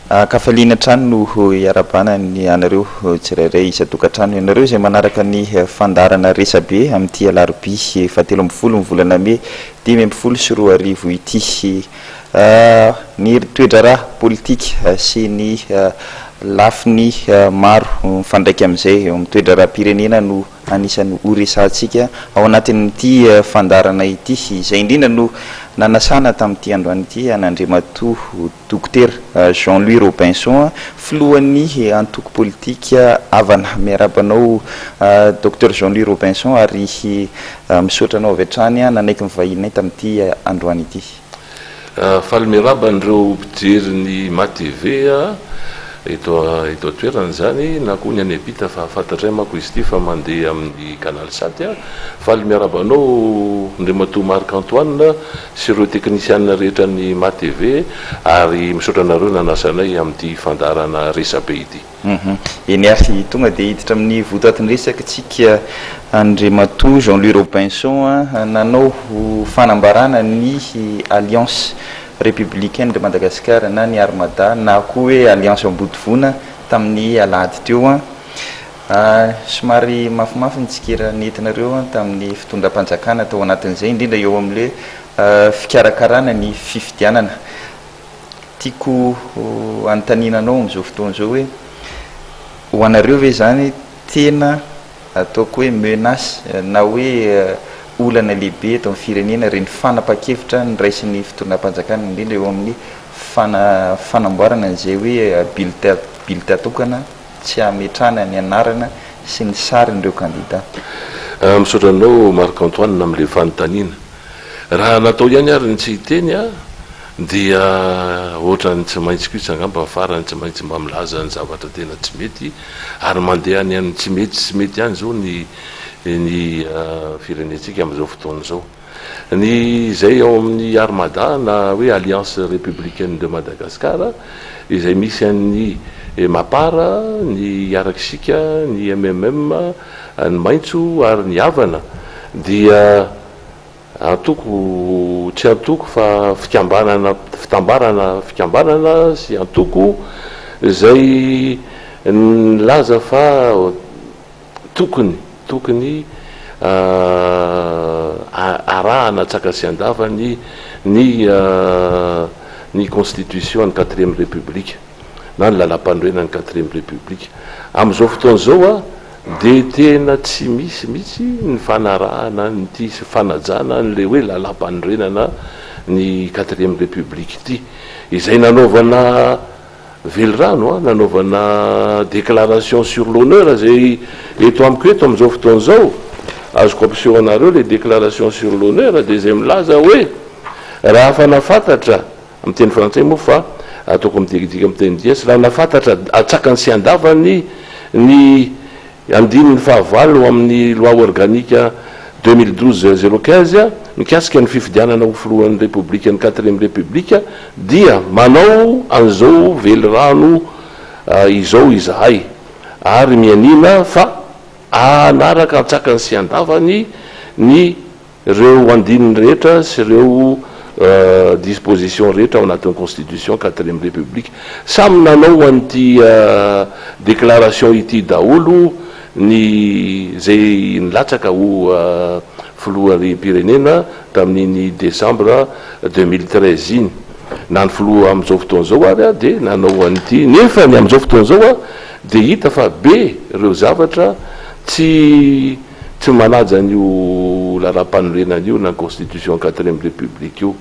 Ankafaliana hatrany no hiarahabana ny anareo tsirairay isan-tokantrano, ianareo izay manaraka ny fandaharana Resabe amin'ity alarobia fahatelo ambin'ny folo ny volana mey 2015 ity. Ny toe-draharaha politika sy ny lafiny maro mifandraika amin'izay eo amin'ny toe-draharaham-pirenena no anisan'ny horesahantsika ao anatin'ity fandaharana ity. Izay indrindra no nanasana tamin'ity androany ity an'Andriamatoa Dokotera Jean Louis Robinson, filohan'ny antoko politika Avana. Miarahaba anao Docteur Jean Louis Robinson ary misaotra anao avy hatrany nanaiky ny vahininay tamin'ity androany ity. Faly miarahaba an'ireo mpijery ny MATV eto eto an-toerana izany na koa ny any am-pita fa fantatray manko izy ity fa mandeha amin'ny canal sat. Faly miarahaba anao Andriamatoa Marc Antoine sy ireo teknisianina rehetra ny MATV ary misaotra anareo nanasa anay amin'ity fandaharana resabe ity. Eny ary, tonga dia hiditra amin'ny votoatin-dresaka tsika Andriamatoa Jean Louis Robinson nanao fanambarana ny Alliance Républicaine de Madagascar na ny Armada na koa hoe Alliance Ambodivona tamin'ny alahady teo. Somary mafimafy ny tsikera nentinareo tamin'ny fitondram-panjakana tao anatin'izay, indrindra eo amin'ilay fikarakarana ny fifidianana. Tiako hanontaniana anao amin'izao fotoana izao hoe, ho anareo ve izany tena ataoko hoe menace na hoe olana lehibe eto amin'ny firenena ireny fanapahan-kevitra noraisin'ny fitondram-panjakana, indrindra eo amin'ny fanamboarana an'izay hoe bulletin bulletin tokana tsy hametrahana ny anarana sy ny sarin'ireo kandida? Misaotra anao Marc Antoine amin'ilay fanontaniana. Raha natao ihany ary ny tsy hiteny dia ohatran'ny tsy maintsy kosa angamba farany tsy maintsy mba milaza ny zavatra tena tsy mety ary mandeha any amin'ny tsy mety sy mety ihany izao ny ny firenentsika amin'izao fotoana izao. Ny izay ao amin'ny Armada na hoe Alliance Républicaine de Madagascar izay misy an'ny Mapar, ny Hiarakisika, ny MMM, ny Maitso ary ny Havana dia Antoko, tsy antoko fa fikambanana, fitambarana fikambanana sy antoko izay nilaza fa tokony, tokony arahana antsakany sy andavany ny ny constitution ny quatrième république na ny lalampanorenan'ny quatrième république. Amin'izao fotoana izao dia tena tsy misy mihitsy ny fanarahana an'ity sy fanajana an'ilay hoe lalampanorenana ny quatrième république ity, izay nanaovana velirano, nanaovana déclaration sur l'honneur izay eto amiko eto amin'izao fotoana izao, azoko ampiseho anareo ilay déclaration sur l'honneur dia izay milaza hoe raha efa nafantatra amin'ny teny frantsay moa fa ataoko midikadika amin'ny teny dias, raha nahafantatra antsakany sy andavany ny andininy fahavalo amin'ny loi organique 2012 015 mikasika ny fifidianana ho filohan'ny repoblikan'ny quatrième république dia manao an'izao velirano izao izahay ary mianiana fa hanaraka antsakany sy andavany ny Ireo andininy rehetra sy ireo dispositions rehetra ao anatin'ny constitution quatrième république. Samy nanao an'ity déclaration ity daholo ny izay nilatsaka ho filoham-pirenena tamin'iny décembre 2013 iny. Na ny filoha amin'izao fotoana izao ary dia nanao an'ity. Nefa ny amin'izao fotoana izao dia hita fa be ireo zavatra tsy Tsy manaja an'io lalam-panorenana io na constitution quatrième république io.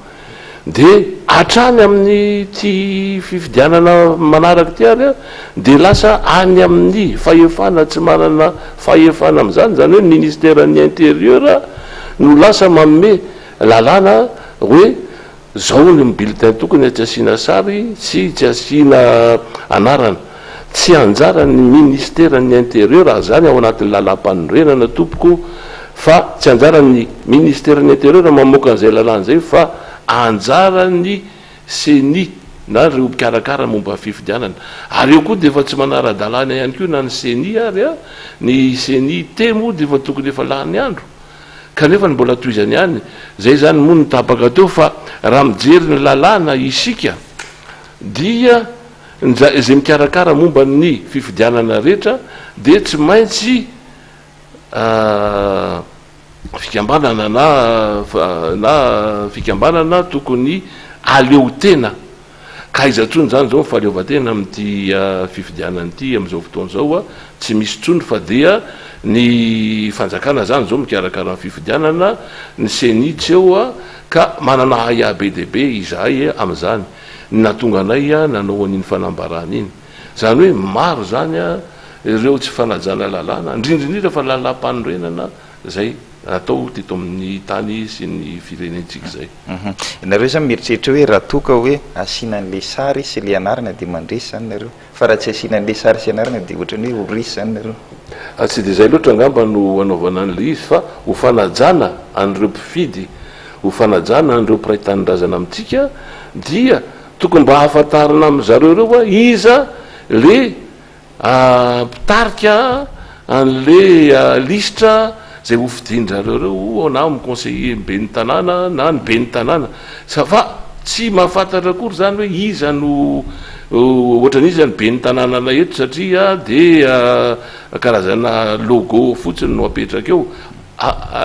Dia hatrany amin'ity fifidianana manaraka ity ary dia lasa any amin'ny fahefana tsy manana fahefana amin'izany, izany hoe ny ministeran'ny intérieur no lasa manome lalàna hoe Zao ny bulletin tokony tsy asiana sary sy tsy asiana anarana. Tsy anjaran'ny ministeran'ny interieur zany ao anatin'ny lalam-panorenana tompoko fa tsy anjaran'ny ministeran'ny interieur mamoaka an'izay lalàna izay fa anjaran'ny ceni na ireo mpikarakara momba ny fifidianana. Ary eo koa dia efa tsy manara-dalàna ihany koa na ny ceni ary a, ny ceni T moa dia efa tokony efa lany andro. Kanefa ny mbola tohizany ihany, zay zany moa no tapaka teo fa raha mijery ny lalàna isika dia Ny izay mikarakara momba ny fifidianana rehetra dia tsy maintsy fikambanana na na fikambanana tokony aleo tena. Ka aiza intsony izany izao ny fahaleovantena amin'ity fifidianana ity amin'izao fotoana izao? Tsy misy intsony fa dia ny fanjakana izany izao mikarakara ny fifidianana, ny ceni tsy eo ka manana ahiahy be dia be izahay amin'izany. Ny nahatonga anay nanao an'iny fanambarana iny. Izany hoe maro izany ireo tsy fanajana lalàna, indrindra indrindra fa lalàmpanorenana izay natao teto amin'ny tany sy ny firenentsika izay. Nareo izany mieritreritra hoe raha toa ka hoe asiana an'ilay sary sy ilay anarana dia mandresy izany nareo? Fa raha tsy asiana an'ilay sary sy anarana dia ohatran'ny hoe ho resy izany nareo? Tsy dia izay loatra angamba no anaovana an'ilay izy fa ho fanajana an'ireo mpifidy, ho fanajana an'ireo mpiray tanindrazana amintsika dia tokony mba hahafantarina amin-dry zareo ireo hoe iza le mpitarika an'le lisitra izay ho fidin-dry zareo ireo na amin'ny conseiller ben'ny tanàna na ny ben'ny tanàna fa tsy mahafantatra akory izany hoe iza no ohatran'iza ny ben'ny tanànanay eto satria dia karazana logo fotsiny no apetraka eo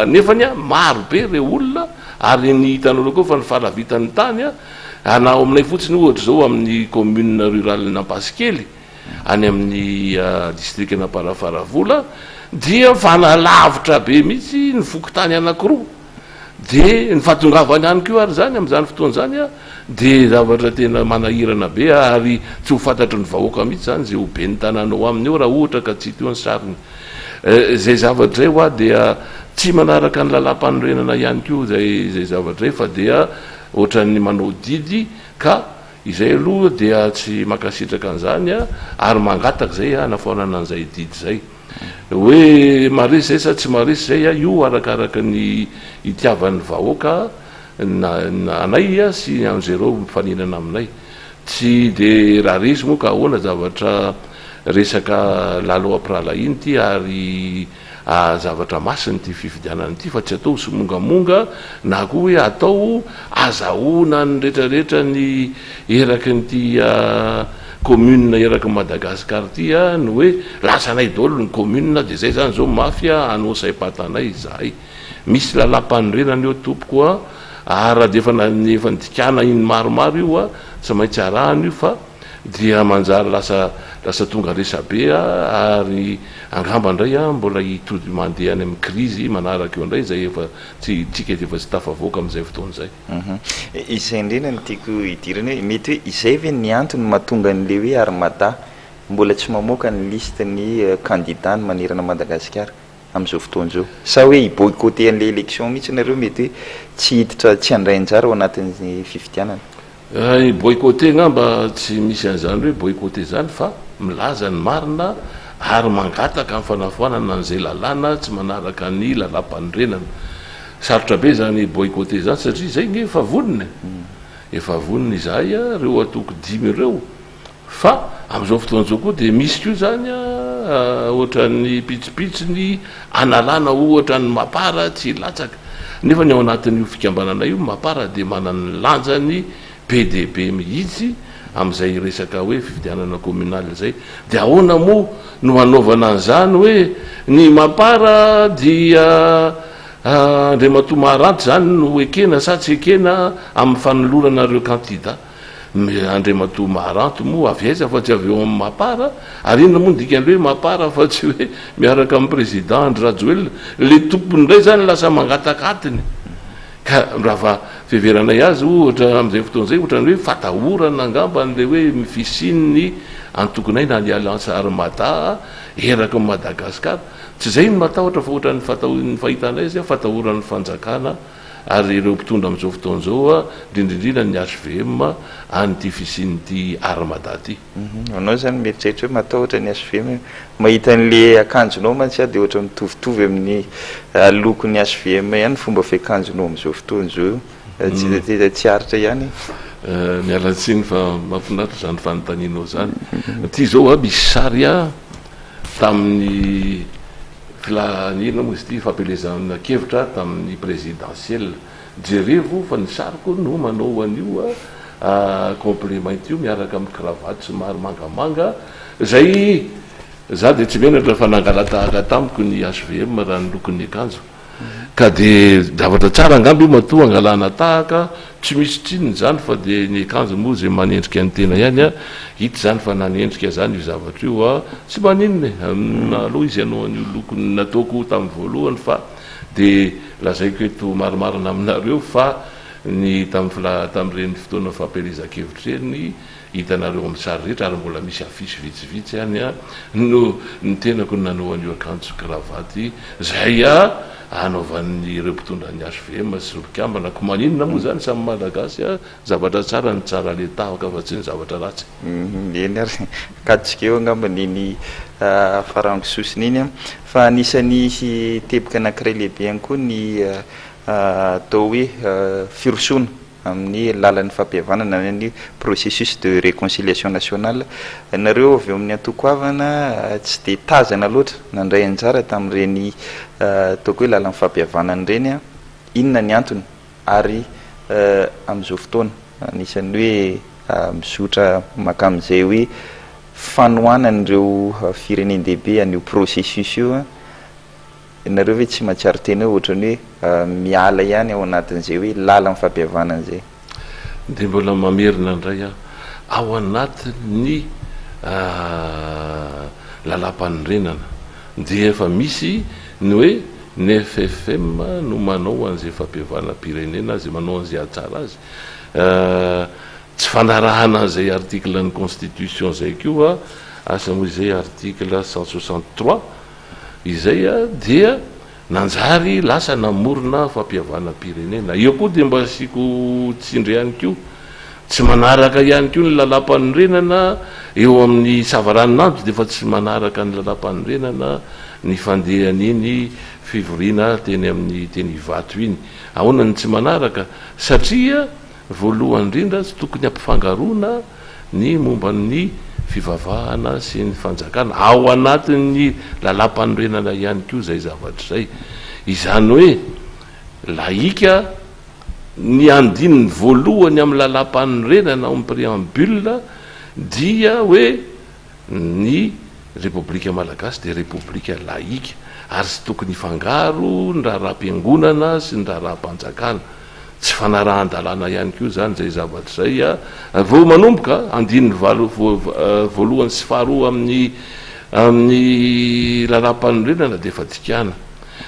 nefany maro be ireo olona ary ny hitanareo koa fa ny fahalavitan'ny tany na ao aminay fotsiny ohatra izao amin'ny commune rurale Ampasikely any amin'ny distrikan'Amparafaravola dia mifanalavitra be mihitsy ny fokontany anankiroa, dia ny fahatongavany ihany koa ary izany amin'izany fotoana izany dia zavatra tena manahirana be ary tsy ho fantatry ny vahoaka mihitsy izany izay ho ben'ny tanàna ao aminy eo raha ohatra ka tsy hita eo ny sariny. Izay zavatra izay hoa dia tsy manaraka ny lalàmpanorenana ihany koa izay izay zavatra izay fa dia ohatran'ny manao didy ka Izay aloha dia tsy mankasitraka an'izany ary mangataka izay hanafoanana an'izay didy izay. Hoe maharesy izay sa tsy maharesy izay, io arakaraka ny itiavan'ny vahoaka anay sy an'izay mifaninana aminay. Tsy dia raha resy moa ka ahoana zavatra resaka lalao am-pirahalahiana ity ary zavatra masina ity fifidianana ity fa tsy atao somongamonga na koa hoe atao azahoana ny retraretra ny eraky ny ity commune eraky ny Madagascar ity ny hoe lasanay daholo ny commune dia zay zany zao mafy hanao saim-patanay izahay. Misy lalam-panorenana eo tompoko a, ary raha dia efa efa nidikana iny maromaro io a, tsy maintsy arahana io fa dia manjary lasa lasa tonga resabe ary angamba indray mbola hitody mandeha any amin'ny krizy manaraka eo indray izay efa tsy tsika efa tsy tafavoaka amin'izay fotoana izay. Izay indrindra no tiako hidirana hoe mety hoe izay ve ny antony mahatonga an'ilay hoe Armada mbola tsy mamoaka ny liste ny candidat-ny manerana Madagasikara amin'izao fotoana izao? Sa hoe hi-boycotter an'ilay élection mihitsy nareo mety hoe tsy hiditra tsy handray anjara ao anatin'ny fifidianana? Ny boycotter angamba tsy misy an'izany hoe boycotter izany fa milaza ny marina ary mangataka ny fanafoanana an'izay lalàna tsy manaraka ny lalàmpanorenana. Sarotra be izany boycotter izany satria izay nge efa vonona e! Efa vonona izahay ireo antoko dimy ireo. Fa amin'izao fotoana izao koa dia misy koa izany ohatran'ny pitsopitsony analana ohatra ny Mapar tsy hilatsaka. Nefa ny ao anatin'io fikambanana io Mapar dia manana ny lanjany be dia be mihitsy amin'izay resaka hoe fifidianana communal izay. Dia ahoana moa no hanaovana an'izany hoe ny Mapar dia Andriamatoa Maharante izany no ekena sa tsy ekena amin'ny fanolorana ireo kandida? Andriamatoa Maharanto moa avy aiza fa tsy avy eo amin'ny Mapar? Ary inona moa ny dikan'ilay hoe Mapar fa tsy hoe miaraka amin'ny Président Andry Rajoelina? Ilay tompony indray izany lasa mangataka atiny. Ka raha fa fiheveranay azy ohatra amin'izay fotoana izay ohatran'ny hoe fatahorana angamba an'ilay hoe fisian'ny antokonay na ny Alliance Armada eraky ny Madagascar. Tsy izay no matahotra fa ohatran'ny ny fahitanay azy fatahoran'ny fanjakana ary ireo mpitondra amin'izao fotoana izao, indrindra indrindra ny HVM, an'ity fisian'ity Armada ity. Anao izany mieritreritra hoe matahotra ny HVM? Mahita an'le akanjonao mantsy aho dia ohatra mitovitovy amin'ny lokon'ny HVM ihany ny fomba fiakanjonao amin'izao fotoana izao io. Tsy tsy aritra ihany e. Miala tsiny fa mahafinaritra izany fanontanianao izany. Ity izao misy sary tamin'ny Fila inona moa izy ity fampielezan-kevitra tamin'ny présidentielle. Jerevo fa ny sariko no manao an'io a! Complet mainty io miaraka amin'ny cravate somary mangamanga izay za dia tsy menatra fa nangala-tahaka tamiko ny HVM raha ny lokon'ny akanjo ka dia zavatra tsara angamba io matoa angalana tahaka, tsy misy tsininy izany fa dia ny akanjo moa izay manendrika ny tena ihany a, hita izany fa nanendrika izany io zavatra io a, tsy maninona e, aleo izy hanao an'io lokony nataoko tamin'ny voalohany fa dia lazaiko eto marimarina aminareo fa Ny tamin'ny fila tamin'ireny fotoana fampielezan-kevitra ireny, hitanareo amin'ny sary rehetra ary mbola misy affiche vitsivitsy any no ny tenako no nanao an'io akanjo sy kravaty izay anaovan'ireo mpitondra ny HVM sy ireo mpikambana. Koa maninona moa izany samy Malagasy, zavatra tsara no tsara aleha-tahaka fa tsy ny zavatra ratsy. Eny ary, akatontsika eo angamba iny farango sosona iny fa anisan'ny teboka anankiray lehibe ihany koa ny Atao hoe firosoana amin'ny lalan'ny fampihavanana na ny processus de réconciliation nationale. Nareo avy eo amin'ny antoko Avana tsy dia tazana loatra nandray anjara tamin'ireny ataoko hoe lalan'ny fampihavanana ireny. Inona ny antony ary amin'izao fotoana anisan'ny hoe mizotra mankamin'izay hoe fanohanan'ireo firenen-dehibe an'io processus io. Ianareo ve tsy mahatsiaro tena hoe ohatran'ny hoe miala ihany ao anatin'izay hoe lalan'ny fampihavanana izay? Dia mbola mamerina indray aho, ao anatin'ny lalàmpanorenana dia efa misy ny hoe ny FFM no manao an'izay fampihavanam-pirenena, izay manao an'izay hahatsara azy. Tsy fanarahana an'izay article-n'ny constitution izay koa, asa moa izay article 163, Izay dia nanjary lasa namorona fampihavanam-pirenena. Eo koa dia mba asiako tsindry ihany koa, tsy manaraka ihany koa ny lalàmpanorenana eo amin'ny savaranonando dia efa tsy manaraka ny lalàmpanorenana ny fandehan'iny fivoriana teny amin'ny teny Ivato iny. Ahoana no tsy manaraka? Satria Voalohany indrindra, tsy tokony hampifangaroana ny momba ny fivavahana sy ny fanjakana. Ao anatin'ny lalàmpanorenana ihany koa izay zavatra izay. Izany hoe laïka ny andininy voalohany amin'ny lalàmpanorenana ao amin'ny préambule dia hoe Ny Repoblika Malagasy dia Repoblika laïka ary tsy tokony hifangaro ny raharaham-piangonana sy ny raharaham-panjakana. Tsy fanarahan-dalàna ihany koa izany izay zavatra izay. Vao manomboka, andininy valo voalohany sy faharoa amin'ny amin'ny lalàmpanorenana dia efa dikana.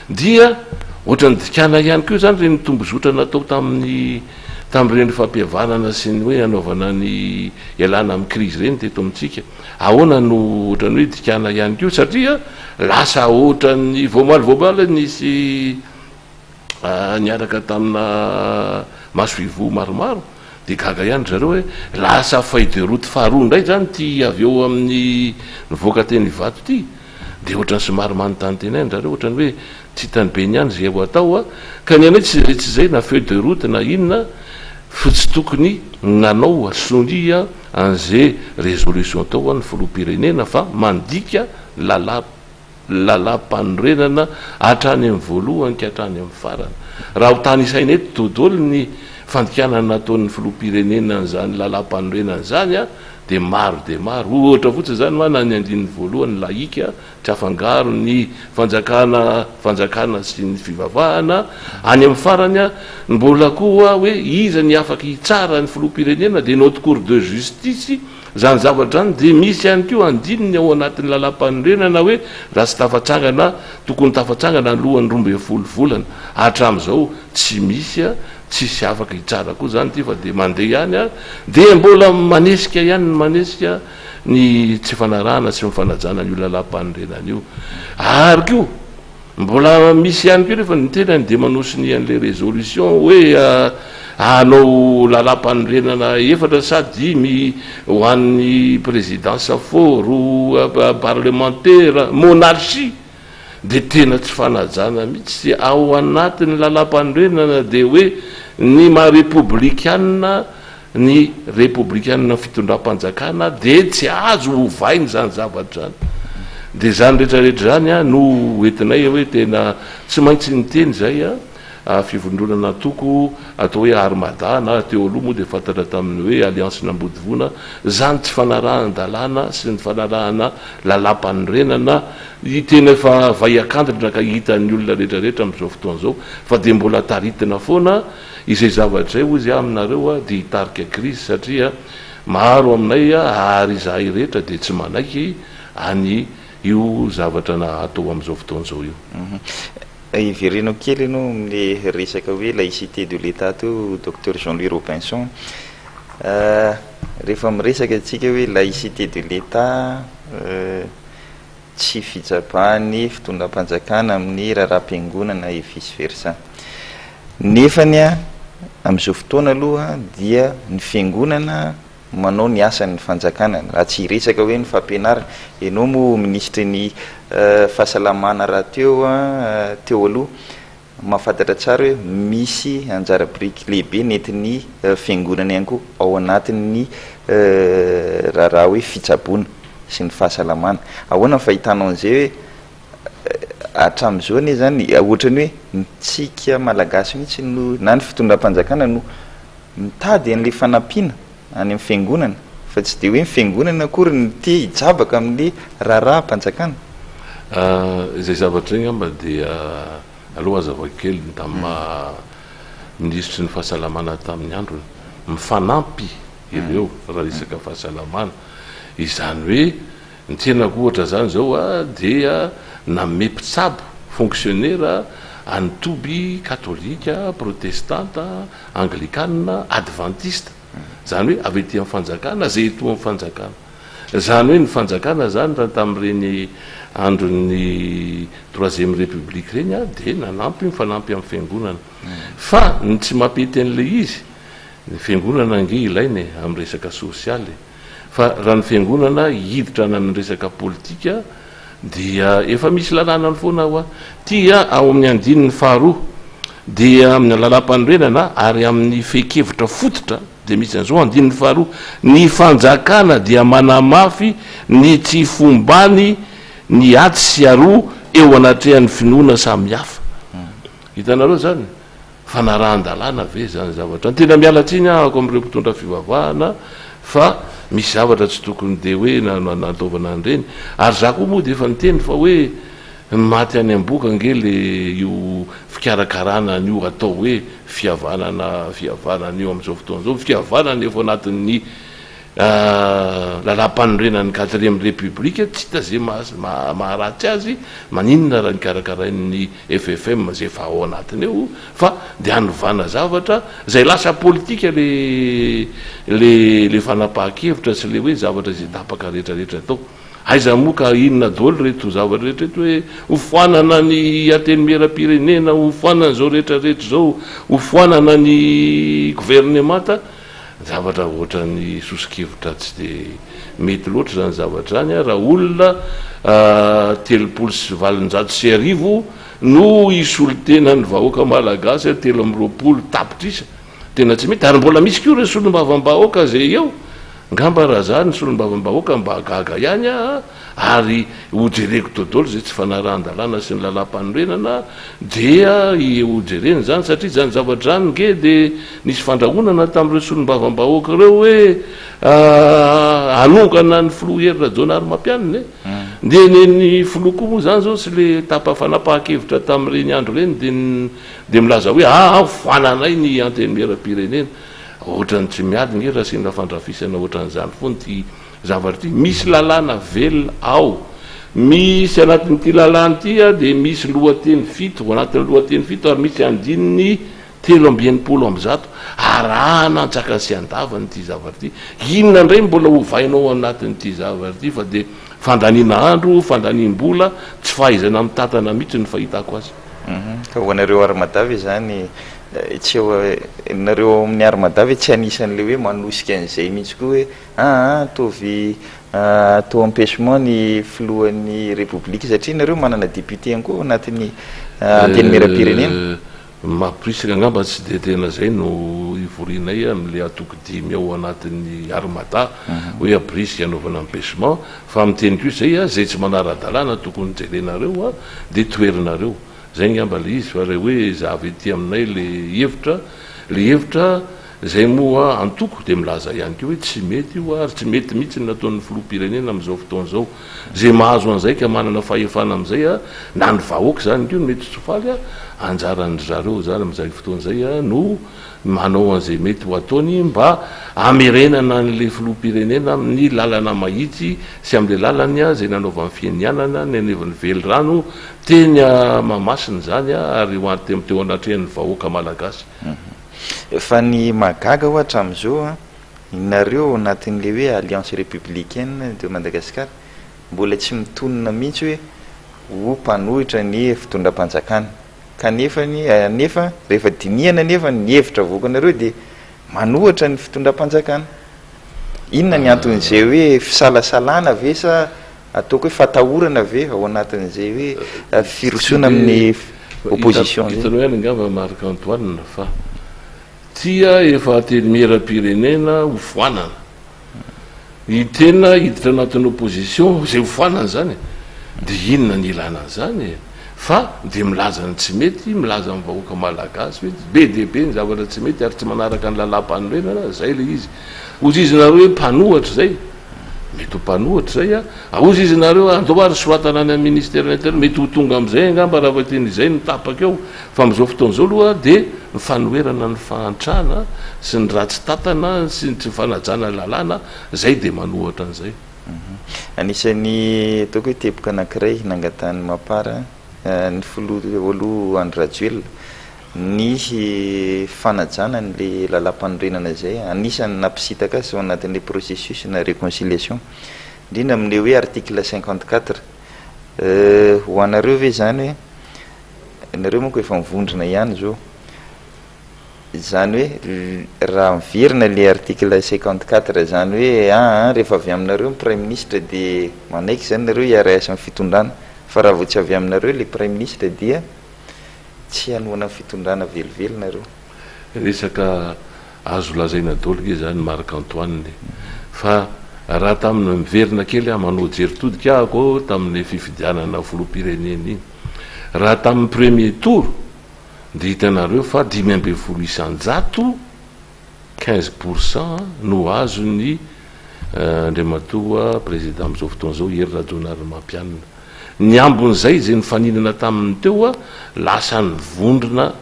Dia ohatran'ny dikana ihany koa izany ireny tombozotra natao tamin'ny tamin'ireny fampihavanana sy ny hoe hanaovana ny ialana amin'ny krizy ireny teto amintsika. Ahoana no ohatran'ny hoe dikana ihany koa satria lasa ohatran'ny vao omaly vao omaly nisy niaraka tamina masoivoho maromaro dia gaga ihany ry zareo hoe lasa feuille de route faharoa indray izany ity avy eo amin'ny nivoaka teny Ivato ity. Dia ohatran'ny somary manontany tena ihany zareo, ohatran'ny hoe tsy hitan'i Beny ihany izay ho atao a! Ka ny anay tsy tsy izay na feuille de route na inona fa tsy tokony nanao sonia an'ze résolution tao ny filoham-pirenena fa mandika lalà lalàm-panorenana hatrany amin'ny voalohany ka hatrany amin'ny farany. Raha ho tanisaina eto dodol ny fandikana nataon'ny filoham-pirenena an'izany lalàm-panorenana izany a! dia maro dia maro. Ohatra fotsiny izany ma na ny andininy voalohany laïka, tsy afangaro ny fanjakana fanjakana sy ny fivavahana, any amin'ny farany a, mbola koa hoe iza ny afaka hitsara ny filoham-pirenena dia ny haute cour de justice, izany zavatra izany dia misy ihany koa andininy ao anatin'ny lalàmpanorenana hoe raha tsy tafatsangana tokony tafatsangana alohan'ny 12 volana, hatramin'izao tsy misy a. Tsisy afaka hitsara koa zany ity fa dia mandeha ihany a, dia mbola manesika ihany ny manesika ny tsy fanarahana sy ny fanajana an'io lalàmpanorenana io. Ary koa mbola misy ihany koa nefa ny tenany dia manao sonia an'ilay résolution hoe hanao lalàmpanorenana efatra sa dimy ho an'ny présidence foro, parlemantera, monarchie. dia tena tsy fanajana mihitsy ao anatin'ny lalàmpanorenana dia hoe ny maha repoblikana ny repoblikana fitondram-panjakana dia tsy azo ovaina izany zavatra izany dia izany rehetra rehetra izany no entinay hoe tena tsy maintsy niteny izay a. fivondronana antoko atao hoe Armada na teo aloha moa dia fantatra tamin'ny hoe Alliance Nambodivona, izany tsy fanarahan-dalàna sy ny fanarahana lalàmpanorenana tena efa vay an-kandrina ka hitan'ny olona rehetra rehetra amin'izao fotoana izao fa dia mbola taritina foana izay zavatra izay hoy izy aminareo dia hitarika krizy satria maro aminay ary izahay rehetra dia tsy manaiky any io zavatra atao amin'izao fotoana izao io. Hivereno kely ianao amin'ny resaka hoe laïcité de l'Etat teo Docteur Jean Louis Robinson. Rehefa miresaka isika hoe laïcité de l'Etat, tsy fijabahan'ny fitondram-panjakana amin'ny raharaham-piangonana et vice versa. Nefany amin'izao fotoana aloha dia ny fiangonana manao ny asan'ny fanjakana, raha tsy hiresaka hoe ny fampianarana, ianao moa minisitry ny fahasalamana rahateo teo aloha, mahafantatra tsara hoe misy anjara biriky lehibe nentin'ny fiangonana ihany koa ao anatin'ny raharaha hoe fitsaboana sy ny fahasalamana. Ahoana ny fahitanao an'izay hoe hatramin'izao anie izany ohatran'ny hoe ny tsika Malagasy mihitsy no na ny fitondram-panjakana no mitady an'ilay fanampiana any amin'ny fiangonana fa tsy dia hoe ny fiangonana akory no te hijabaka amin'ilay raharaham-panjakana. Izay zavatra izay angamba dia aleo hazavaiko kely ny tamin'ny maha minisitry ny fahasalamana tamin'ny androny. Mifanampy ireo raha resaka fahasalamana. Izany hoe Ny tenako ohatra zany zao a dia nanome mpitsabo, fonctionnaire, an'ny toby katolika, protestanta, anglikana, advantista. Zany hoe avy aty amin'ny fanjakana zay eto amin'ny fanjakana. Zany hoe ny fanjakana zany raha tamin'ireny andron'ny troisième république ireny a dia nanampy mifanampy amin'ny fiangonana. Fa ny tsy mampety an'ilay izy, ny fiangonana ange ilaina e amin'ny resaka sosialy e. Fa raha ny fiangonana hiditra any amin'ny resaka politika dia efa misy lalànany foana hoa. Ity ao amin'ny andininy faharoa dia amin'ny lalàmpanorenana ary amin'ny fehin-kevitra fototra dia misy an'izao andininy faharoa, ny fanjakana dia manamafy ny tsy fombany ny atsy sy aroa eo anatrehan'ny finoana samihafa. Hitanareo izany? Fanarahan-dalàna ve izany zavatra izany? Tena miala tsiny ahako amin'ireo mpitondra fivavahana fa misy zavatra tsy tokony dia hoe nanaovana an'ireny. Ary za koa moa dia efa niteny fa hoe ny maty any am-bohoka ange le io fikarakarana an'io atao hoe fihavanana fihavanana io amin'izao fotoana izao. Fihavanana efa anatin'ny Lalàmpanorenan'ny quatrième république tsy hita ze maharatsy azy, maninona raha ny karakarain'ny ffm zay efa ao anatiny eo fa de hanovana zavatra zay lasa politika le le le fanapahan-kevitra sy le hoe zavatra izay tapaka rehetra rehetra atao. Aiza moa ka inona daholo reto zavatra rehetra reto hoe ho foanana ny antenimieram-pirenena, ho foanana izao rehetra rehetra izao, ho foanana ny governemanta. Zavatra ohatran'ny soso-kevitra tsy dia mety loatra izany zavatra izany raha olona 1830 no hisolo tena ny vahoaka malagasy 23 tapitrisa. Tena tsy mety. Ary mbola misy koa ireo solombavambahoaka izay eo. Angamba raha za ny solombavambahoaka mba gaga ihany aho ary ho jereko dodolo izay tsy fanarahan-dalàna sy ny lalàmpanorenana dia ho jerena izany satria izany zavatra izany nge dia nisy fandrahonana tamin'ireo solombavambahoaka ireo hoe hanongana ny filoha Hery Rajaonarimampianina e. Dia ny ny filoha koa moa izany izao sy le tapa fanapahan-kevitra tamin'ireny andro ireny dia dia milaza hoe aa hofoananay ny antenimieram-pirenena. Ohatran'ny tsy miady nge raha asiana fandrafisana ohatran'izany foana ity zavatra ity. Misy lalàna velona ao. Misy anatin'ity lalàna ity dia misy lohateny fito, ao anatin'ny lohateny fito ary misy andininy 163. Arahana antsakany sy andavany ity zavatra ity. Inona indray no mbola hovaina ao anatin'ity zavatra ity fa dia fandaniana andro, fandaniam-bola, tsy fahaizana mitantana mihitsy ny fahitako azy. Ka ho anareo Armada ve izany tsy eo, nareo ao amin'ny Armada ve tsy anisan'ilay hoe manosika an'izay mihitsy koa hoe Aa ataovy atao empêchement ny filohan'ny Repoblika satria nareo manana député ihany koa ao anatin'ny Antenimierampirenena. Mamporisika angamba tsy dia tena izay no ivorianay amin'ilay antoko dimy ao anatin'ny Armada hoe amporisika hanaovana empêchement fa miteny kosa izay izay tsy manara-dalàna tokony jerenareo dia toherinareo. Zay angamba le izy fa le hoe za avy ety aminay le hevitra, le hevitra zay moa antoko dia milaza ihany koa hoe tsy mety io ary tsy mety mihitsy ny nataon'ny filoham-pirenena amin'izao fotoana izao. Zay mahazo an'izay ka manana fahefana amin'izay na ny vahoaka izany koa no mety tsy ho faly, anjaran-dry zareo izany amin'izay fotoana izay no manao an'izay mety ho ataony mba hamerenana an'ilay filoham-pirenena amin'ny lalana mahitsy sy amin'ilay lalany izay nanaovany fianianana, nanaovany velirano teny Mahamasina izany ary ho an teo anatrehan'ny vahoaka malagasy. Fa ny mahagaga ho'a hatramin'izao an, nareo ao anatin'ilay hoe Alliance Républicaine de Madagascar mbola tsy mitonona mihitsy hoe ho mpanohitra ny fitondram-panjakana. Kanefa ny anefa rehefa dinihana anefa ny hevitra avoakanareo dia manohatra ny fitondram-panjakana. Inona ny anton'izay hoe fisalasalana ve sa ataoko hoe fatahorana ve ao anatin'izay hoe firosoana amin'ny opposition zay? Hitanao ihany angamba Marc Antoine fa tia efa antenimieram-pirenena ho foanana. Ny tena hiditra anatin'ny opposition izay ho foanana izany e! Dia inona ny ilana an'izany e? Fa dia milaza ny tsy mety, milaza amin'ny vahoaka malagasy hoe be dia be ny zavatra tsy mety ary tsy manaraka ny lalàmpanorenana, izay ilay izy. Hozy izy nareo hoe mpanohatra izay, mety ho mpanohatra izay an, hozy izy nareo andao ary soratana any amin'ny ministère de l'intérieur, mety ho tonga amin'izay angamba raha vao tena izay no tapaka eo. Fa amin'izao fotoana izao aloha dia ny fanoherana ny fahantrana sy ny ratsy tantana sy ny tsy fanajana lalàna izay dia manohatra an'izay. Anisan'ny ataoko hoe teboka anankiray nangatahan'ny Mapar ny filoha teo aloha Andry Rajoelina ny fanajana an'ilay lalàmpanorenana izay anisan'ny nampisitaka azy tao anatin'ilay processus na réconciliation indrindra amin'ilay hoe article 54. Ho anareo ve izany hoe Nareo manko efa mivondrona ihany zao. Izany hoe raha miverina le article 54 zany hoe aa rehefa avy aminareo ny praiminisitra dia manaiky zany nareo hiara-hiasa amin'ny fitondrana fa raha vao tsy avy aminareo le praiminisitra dia tsy hanohana ny fitondrana velively nareo. Resaka azo lazaina daholo nge zany Marc Antoine e! Fa raha tamin'ny miverina kely aho manao jery todika ahako tamin'ny fifidianana filoham-pirenena iny. Raha tamin'ny premier tour dia hitanareo fa 15%, 15%, no azon'ny Andriamatoa Président amin'izao fotoana izao Hery Rajaonarimampianina. Ny ambin'izay izay nifaninana taminy teo lasa nivondrona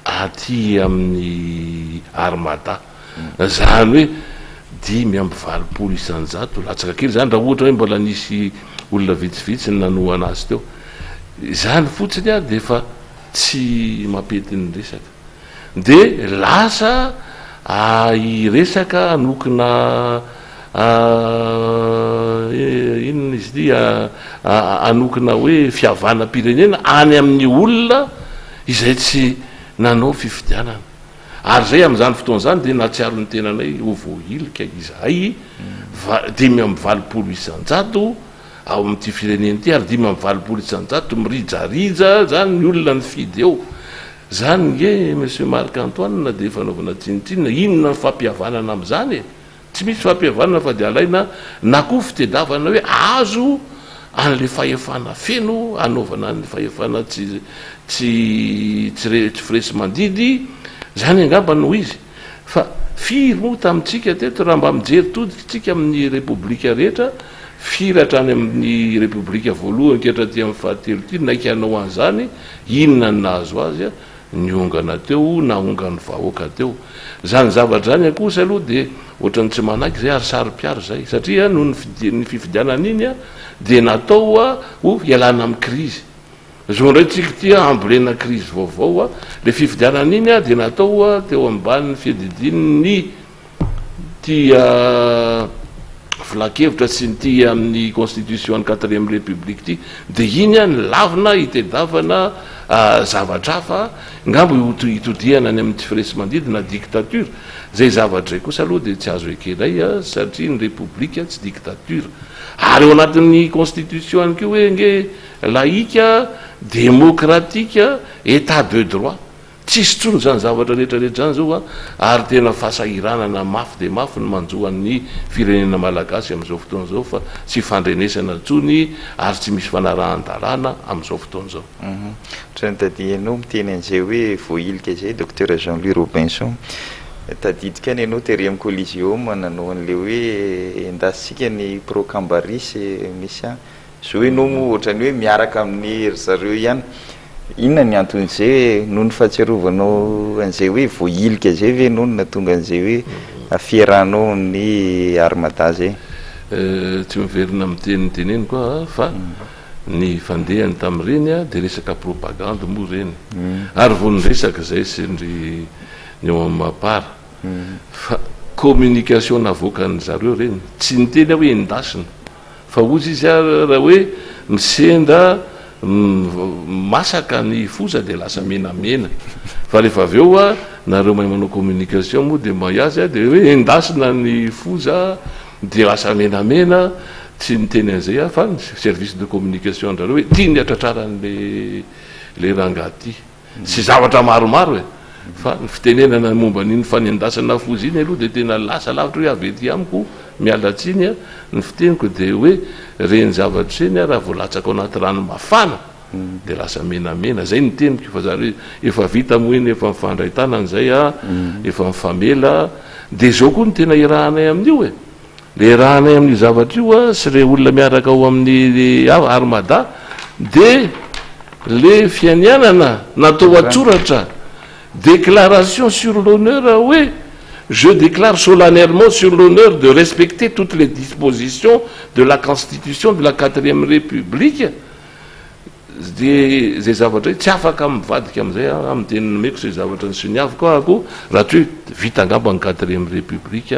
aty amin'ny Armada. Izany hoe 85% latsaka kely izany raha ohatra hoe mbola nisy olona vitsivitsy nanohana azy teo. Izany fotsiny ary dia efa tsy mampety ny resaka. Dia lasa hiresaka hanokina inona izy ity, hanokina hoe fihavanam-pirenena any amin'ny olona izay tsy nanao fifidianana. Ary izay amin'izany fotoana izany dia nahatsiaro ny tenanay ho voahilika izahay, 85% ao amin'ity firenena ity ary 85% mirijarija izany ny olona nifidy eo. Izany nge Monsieur Marc Antoine dia fanaovana tsinontsinona, inona ny fampihavanana amin'izany e? Tsy misy fampihavanana fa dia alaina na koa fitedavana hoe azo an'ilay fahefana feno hanaovana an'ilay fahefana tsy tsy tsy re tsy firesi-mandidy, izany angamba no izy. Fa firy moa tamintsika teto raha mba mijery todika tsika amin'ny repoblika rehetra, firy hatrany amin'ny repoblika voalohany ka hatraty amin'ny fahatelo ity naika hanao an'izany, inona no nahazo azy? Niongana teo, naongan'ny vahoaka teo. Izany zavatra izany kosa aloha dia ohatran'ny tsy manaiky izay ary saro-piaro izay satria noho ny ny fifidianana iny dia natao ho hialana amin'ny krizy. Izao indray tsika ity hambolena krizy vaovao, ilay fifidianana iny dia natao teo ambanin'ny fiadidian'ny Ity filan-kevitra sy ny ity amin'ny constitution an'ny quatrième république ity dia iny ny lavina hitedavana zavatra hafa ngamba hitodihana any amin'ny tsy firesi-mandidy na dictature. Izay zavatra izay kosa aloha dia tsy azo ekenay satria ny république tsy dictature. Ary ao anatin'ny constitution ihany koa hoe nge laïque, démocratique, état de droit. Tsisy intsony izany zavatra rehetra rehetra izany izao ary tena fahasahiranana mafy dia mafy ny manjo an'ny firenena malagasy amin'izao fotoana izao fa tsy ifandrenesana intsony ary tsy misy fanarahan-dalàna amin'izao fotoana izao. Ohatran'ny tadidy miteny an'izay hoe voahilika izay Docteur Jean Louis Robinson. Tadidiko ihany ianao tery amin'ny Coliseum nanao an'ilay hoe endasintsika ny Procambaris misy any. Zao ianao moa ohatran'ny hoe miaraka amin'ny ry zareo ihany. Inona ny anton'izay? Noho ny fahatsiarovanao an'izay hoe voahilika izay ve ianao no nahatonga an'izay hoe fiarahanao amin'ny Armada izay? Tsy miverina amin'ny teny noteneniko aho fa ny fandehany tamin'ireny dia resaka propagande moa ireny. Ary vao niresaka izay sy ndry ny ao amin'ny Mapar fa communication navoakan'ny zareo ireny. Tsy niteny aho hoe endasina. Fa hozy izy ary raha hoe misenda masaka ny foza dia lasa menamena. Fa rehefa avy eo a, nareo mahay manao communication moa dia mahay azy a, dia hoe endasina ny foza dia lasa menamena, tsy niteny an'izay aho fa ny service de communication an-drareo hoe ity ny hatratraran'le le rangahy ity. Sy zavatra maromaro e! Fa ny fitenenana momba an'iny fanendasana foza iny aloha dia tena lasa lavitra hoe avy ety amiko, miala tsiny a, ny fiteniko dia hoe ireny zavatra ireny raha vao latsaka ao anaty rano mafana dia lasa menamena, zay ny teniko fa zany hoe efa vita moa iny, efa mifandray tanana izay a, efa mifamela, dia izao koa no tena iarahanay amin'io e! Le iarahanay amin'io zavatra io a, sy re olona miaraka ao amin'ny Armada dia le fianianana natao an-tsoratra, déclaration sur l'honneur hoe je déclare solennellement sur l'honneur de respecter toutes les dispositions de la constitution de la quatrième république, Dia izay zavatra hoe tsy afaka mivadika amin'izay aho amin'ny teny nomeko izay zavatra nisoniaviko ahako raha tsy hoe vita angamba ny quatrième république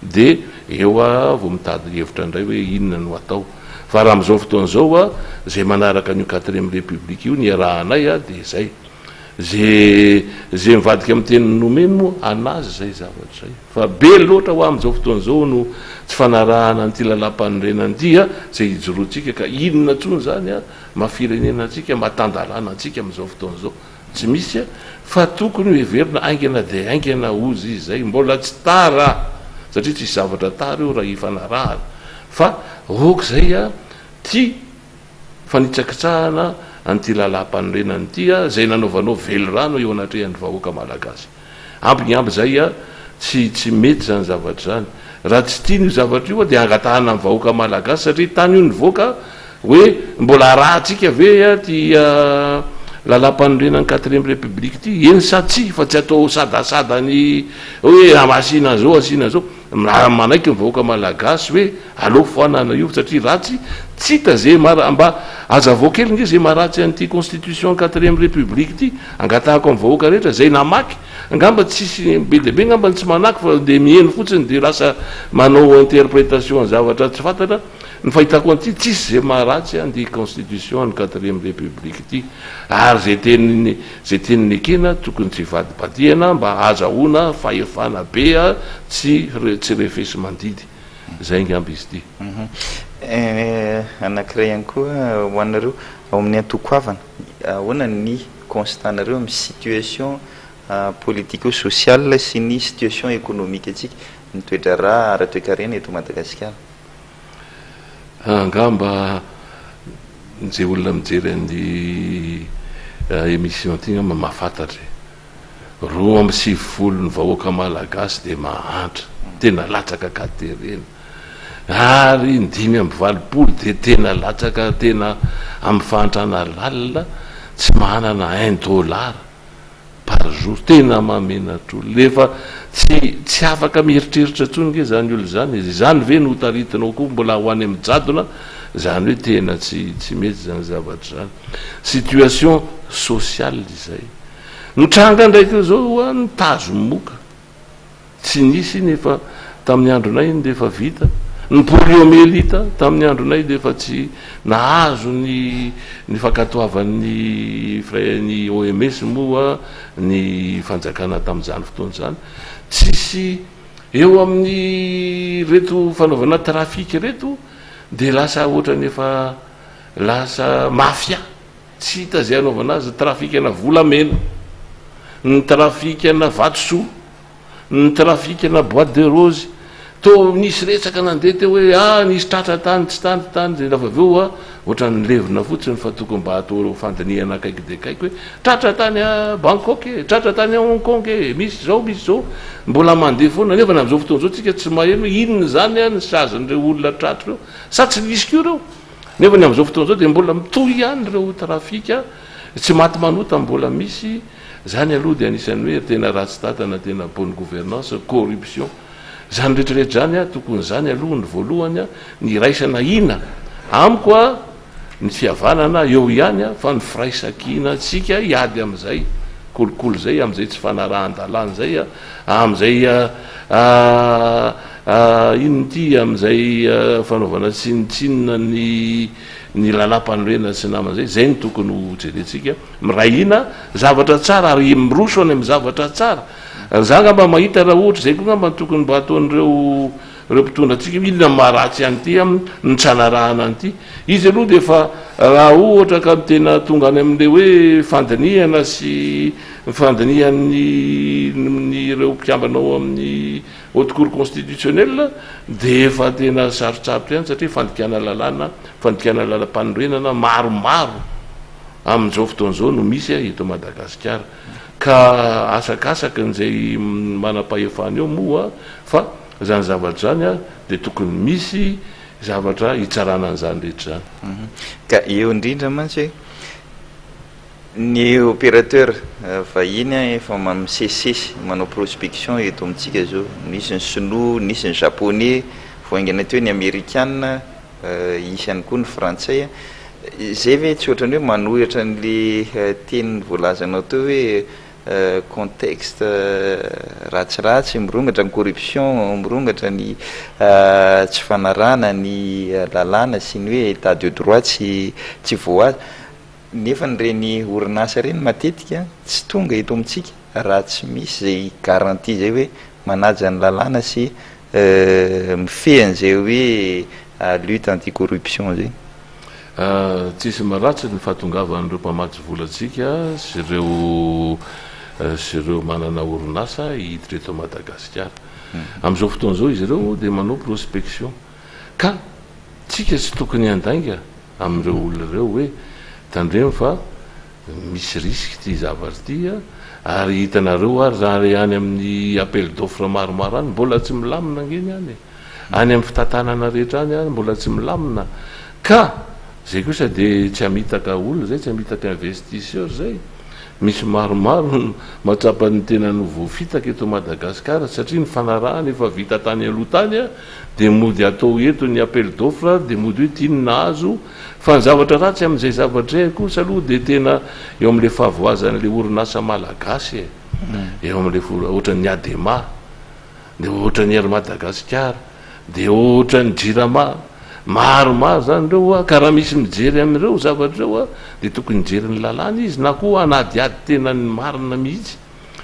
dia eo aho vao mitady hevitra indray hoe inona no atao. Fa raha amin'izao fotoana izao aho izay manaraka an'io quatrième république io niarahanay dia izay. Ze ze mivadika amin'ny teny nomeny moa an'azy izay zavatra izay. Fa be loatra hoa amin'izao fotoana izao no tsy fanarahana an'ity lalàmpanorenana ity a, izay ijoroantsika ka inona intsony izany a, maha firenena antsika, maha tan-dalàna antsika amin'izao fotoana izao. Tsy misy a, fa tokony ho heverina haingana dia haingana hozy izy izay. Mbola tsy tara satria tsisy zavatra tara io raha ifanarahana fa ok izay a, ty fanitsakitsahana an'ity lalàmpanorenana ity izay nanaovanao velirano eo anatrehan'ny vahoaka malagasy. Ampy ny ampy izay, tsy tsy mety izany zavatra izany. Raha tsy tiana io zavatra io dia angatahana amin'ny vahoaka malagasy satria tany io nivoaka hoe mbola arahantsika ve ity lalàmpanorenan'ny quatrième république ity, eny sa tsia fa tsy atao sadasada ny hoe asiana an'izao asiana an'izao. Raha manaiky ny vahoaka malagasy hoe aleo foanana io satria ratsy, tsy hita ze mara, mba azavao kely nge ze maharatsy an'ity constitution quatrième république ity, angatahako amin'ny vahoaka rehetra zay namaky, angamba tsisy be dia be angamba ny tsy manaky fa de miheno fotsiny de lasa manao interprétation ny zavatra tsy fantatra, ny fahitako an'ity tsisy ze maharatsy an'ity constitution ny quatrième république ity, ary ze teny Izay teny nekena tokony tsy hivadibadihana mba hahazahoana fahefana be tsy tsy refesi-mandidy. Izay angamba izy ity. Anankiray ihany koa ho anareo ao amin'ny antoko Avana, ahoana ny constat-nareo amin'ny situation politico-sociale sy ny situation économique antsika, ny toe-draharaha ara-toekarena eto Madagasikara? Angamba ze olona mijery an'ity émission ty angamba mahafantatra e. 92 ny vahoaka malagasy dia mahantra, tena latsaka an-katerena. Ary ny 85 dia tena latsaka tena amin'ny fahantrana lalina, tsy manana un dollar. par jour, tena mahamenatra olona, efa tsy tsy afaka mieritreritra intsony nge zany olona zany e, izany ve no taritinao koa mbola ho any amin'ny jadona, zany hoe tena tsy tsy mety zany zavatra zany, situation sociale izay, mitranga ndraiky eo zao hoa ny tazo moka. Tsy nisy iny efa tamin'ny andronay iny dia efa vita. Ny poliomyélite tamin'ny andronay dia efa tsy nahazo ny ny fankatoavan'ny ny OMS moa ny fanjakana tamin'izany fotoana izany. Tsisy eo amin'ny reto fanaovana trafic ireto dia lasa ohatran'ny efa lasa mafia. Tsy hita izay hanaovana azy, trafikana volamena. Ny trafikana vatosoa, ny trafikana boite de rose, toa nisy resaka nandeha teo hoe ah nisy tratra tany tsy tany tany dia rehefa avy eo ah ohatran'ny nilevina fotsiny fa tokony mba atao fandinihana akaiky dia akaiky hoe tratra tany Bangkok e, tratra tany Hong Kong e, misy izao misy izao, mbola mandeha foana nefa na amin'izao fotoana izao tsika tsy maheno hoe inona izany ah ny sazin'ireo olona tratra ireo sa tsy nisy koa ireo nefa ny amin'izao fotoana izao dia mbola mitohy ihany ireo trafika tsy maty manota mbola misy. Zany aloha dia anisan'ny hoe tena ratsy tantana, tena bonne gouvernance, corruption. Zany rehetra rehetra zany a, tokony zany aloha ny voalohany a, ny iraisana hina. Amiko a, ny fihavanana eo ihany a, fa ny firaisankinantsika hiady amin'izay kolikoly zay, amin'izay tsy fanarahan-dalàna zay a, amin'izay inona ity, amin'izay fanaovana tsinontsinona ny ny lalàmpanorenana sy ny namany zay, zay no tokony ho jerentsika. Miray hina, zavatra tsara ary miroso any amin'ny zavatra tsara. Za angamba mahita raha ohatra izay koa angamba no tokony mba ataon'ireo ireo mpitondra antsika hoe inona no maharatsy an'ity amin'ny tsy hanarahana an'ity. Izy aloha dia efa raha ohatra ka tena tonga any amin'ilay hoe fandinihana sy fandinihan'ny ny ireo mpikambana ao amin'ny haute cour constitutionnelle dia efa tena sarotsarotra ihany satria fandikana lalàna, fandikana lalam-panorenana maromaro. amin'izao fotoana izao no misy eto Madagasikara ka asakasaky ny izay manam-pahefana eo moa fa izany zavatra izany dia tokony misy zavatra hitsarana an'izany rehetra izany. Ka eo indrindra mantsy ny opérateur vahiny efa misesisesy manao prospection eto amintsika izao, nisy ny sinoa, nisy ny japonais, vao haingana teo ny amerikana, Hisy ihany koa ny frantsay. Izay ve tsy ohatran'ny hoe manohitra an'ilay teny voalazanao teo hoe contexte ratsiratsy, mirongatra ny corruption, mirongatra ny tsy fanarahana ny lalàna sy ny hoe état de droit tsy tsy voahaja. Nefa ireny orinasa ireny matetika tsy tonga eto amintsika raha tsy misy izay garantie izay hoe manaja ny lalàna sy mifehy an'izay hoe lutte anti corruption izay. Tsisy maharatsy ny fahatongavan'ireo mpamatsy vola antsika sy ireo sy ireo manana orinasa hiditra eto Madagasikara. Amin'izao fotoana izao izy ireo dia manao prospection. Ka tsika tsy tokony handainga amin'ireo olona ireo hoe tandremo fa Misy risque ity zavatra ity a! Ary hitanareo ary zany any amin'ny appel d'offre maromaro any mbola tsy milamina ange ny any e! Any amin'ny fitantanana rehetra any ary mbola tsy milamina ka zay kosa dia tsy hamitaka olona zay, tsy hamitaka investisseur zay. Misy maromaro no mahatsapa ny tenany ho voafitaka eto Madagasikara satria ny fanarahana efa vita tany aloha tany a, dia mody atao eto ny appel d'offre dia mody hoe ity no nahazo. Fa ny zavatra ratsy amin'izay zavatra izay kosa aloha dia tena eo amin'ilay fahavoazan'ilay orinasa malagasy e. Eo amin'ilay ohatran'ny Adema, dia ohatran'ny Air Madagascar, dia ohatran'ny Jirama. Maromaro izany ireo a, ka raha misy mijery an'ireo zavatra ireo a, dia tokony hijery ny lalàna izy na koa hanadihady tena ny marina mihitsy.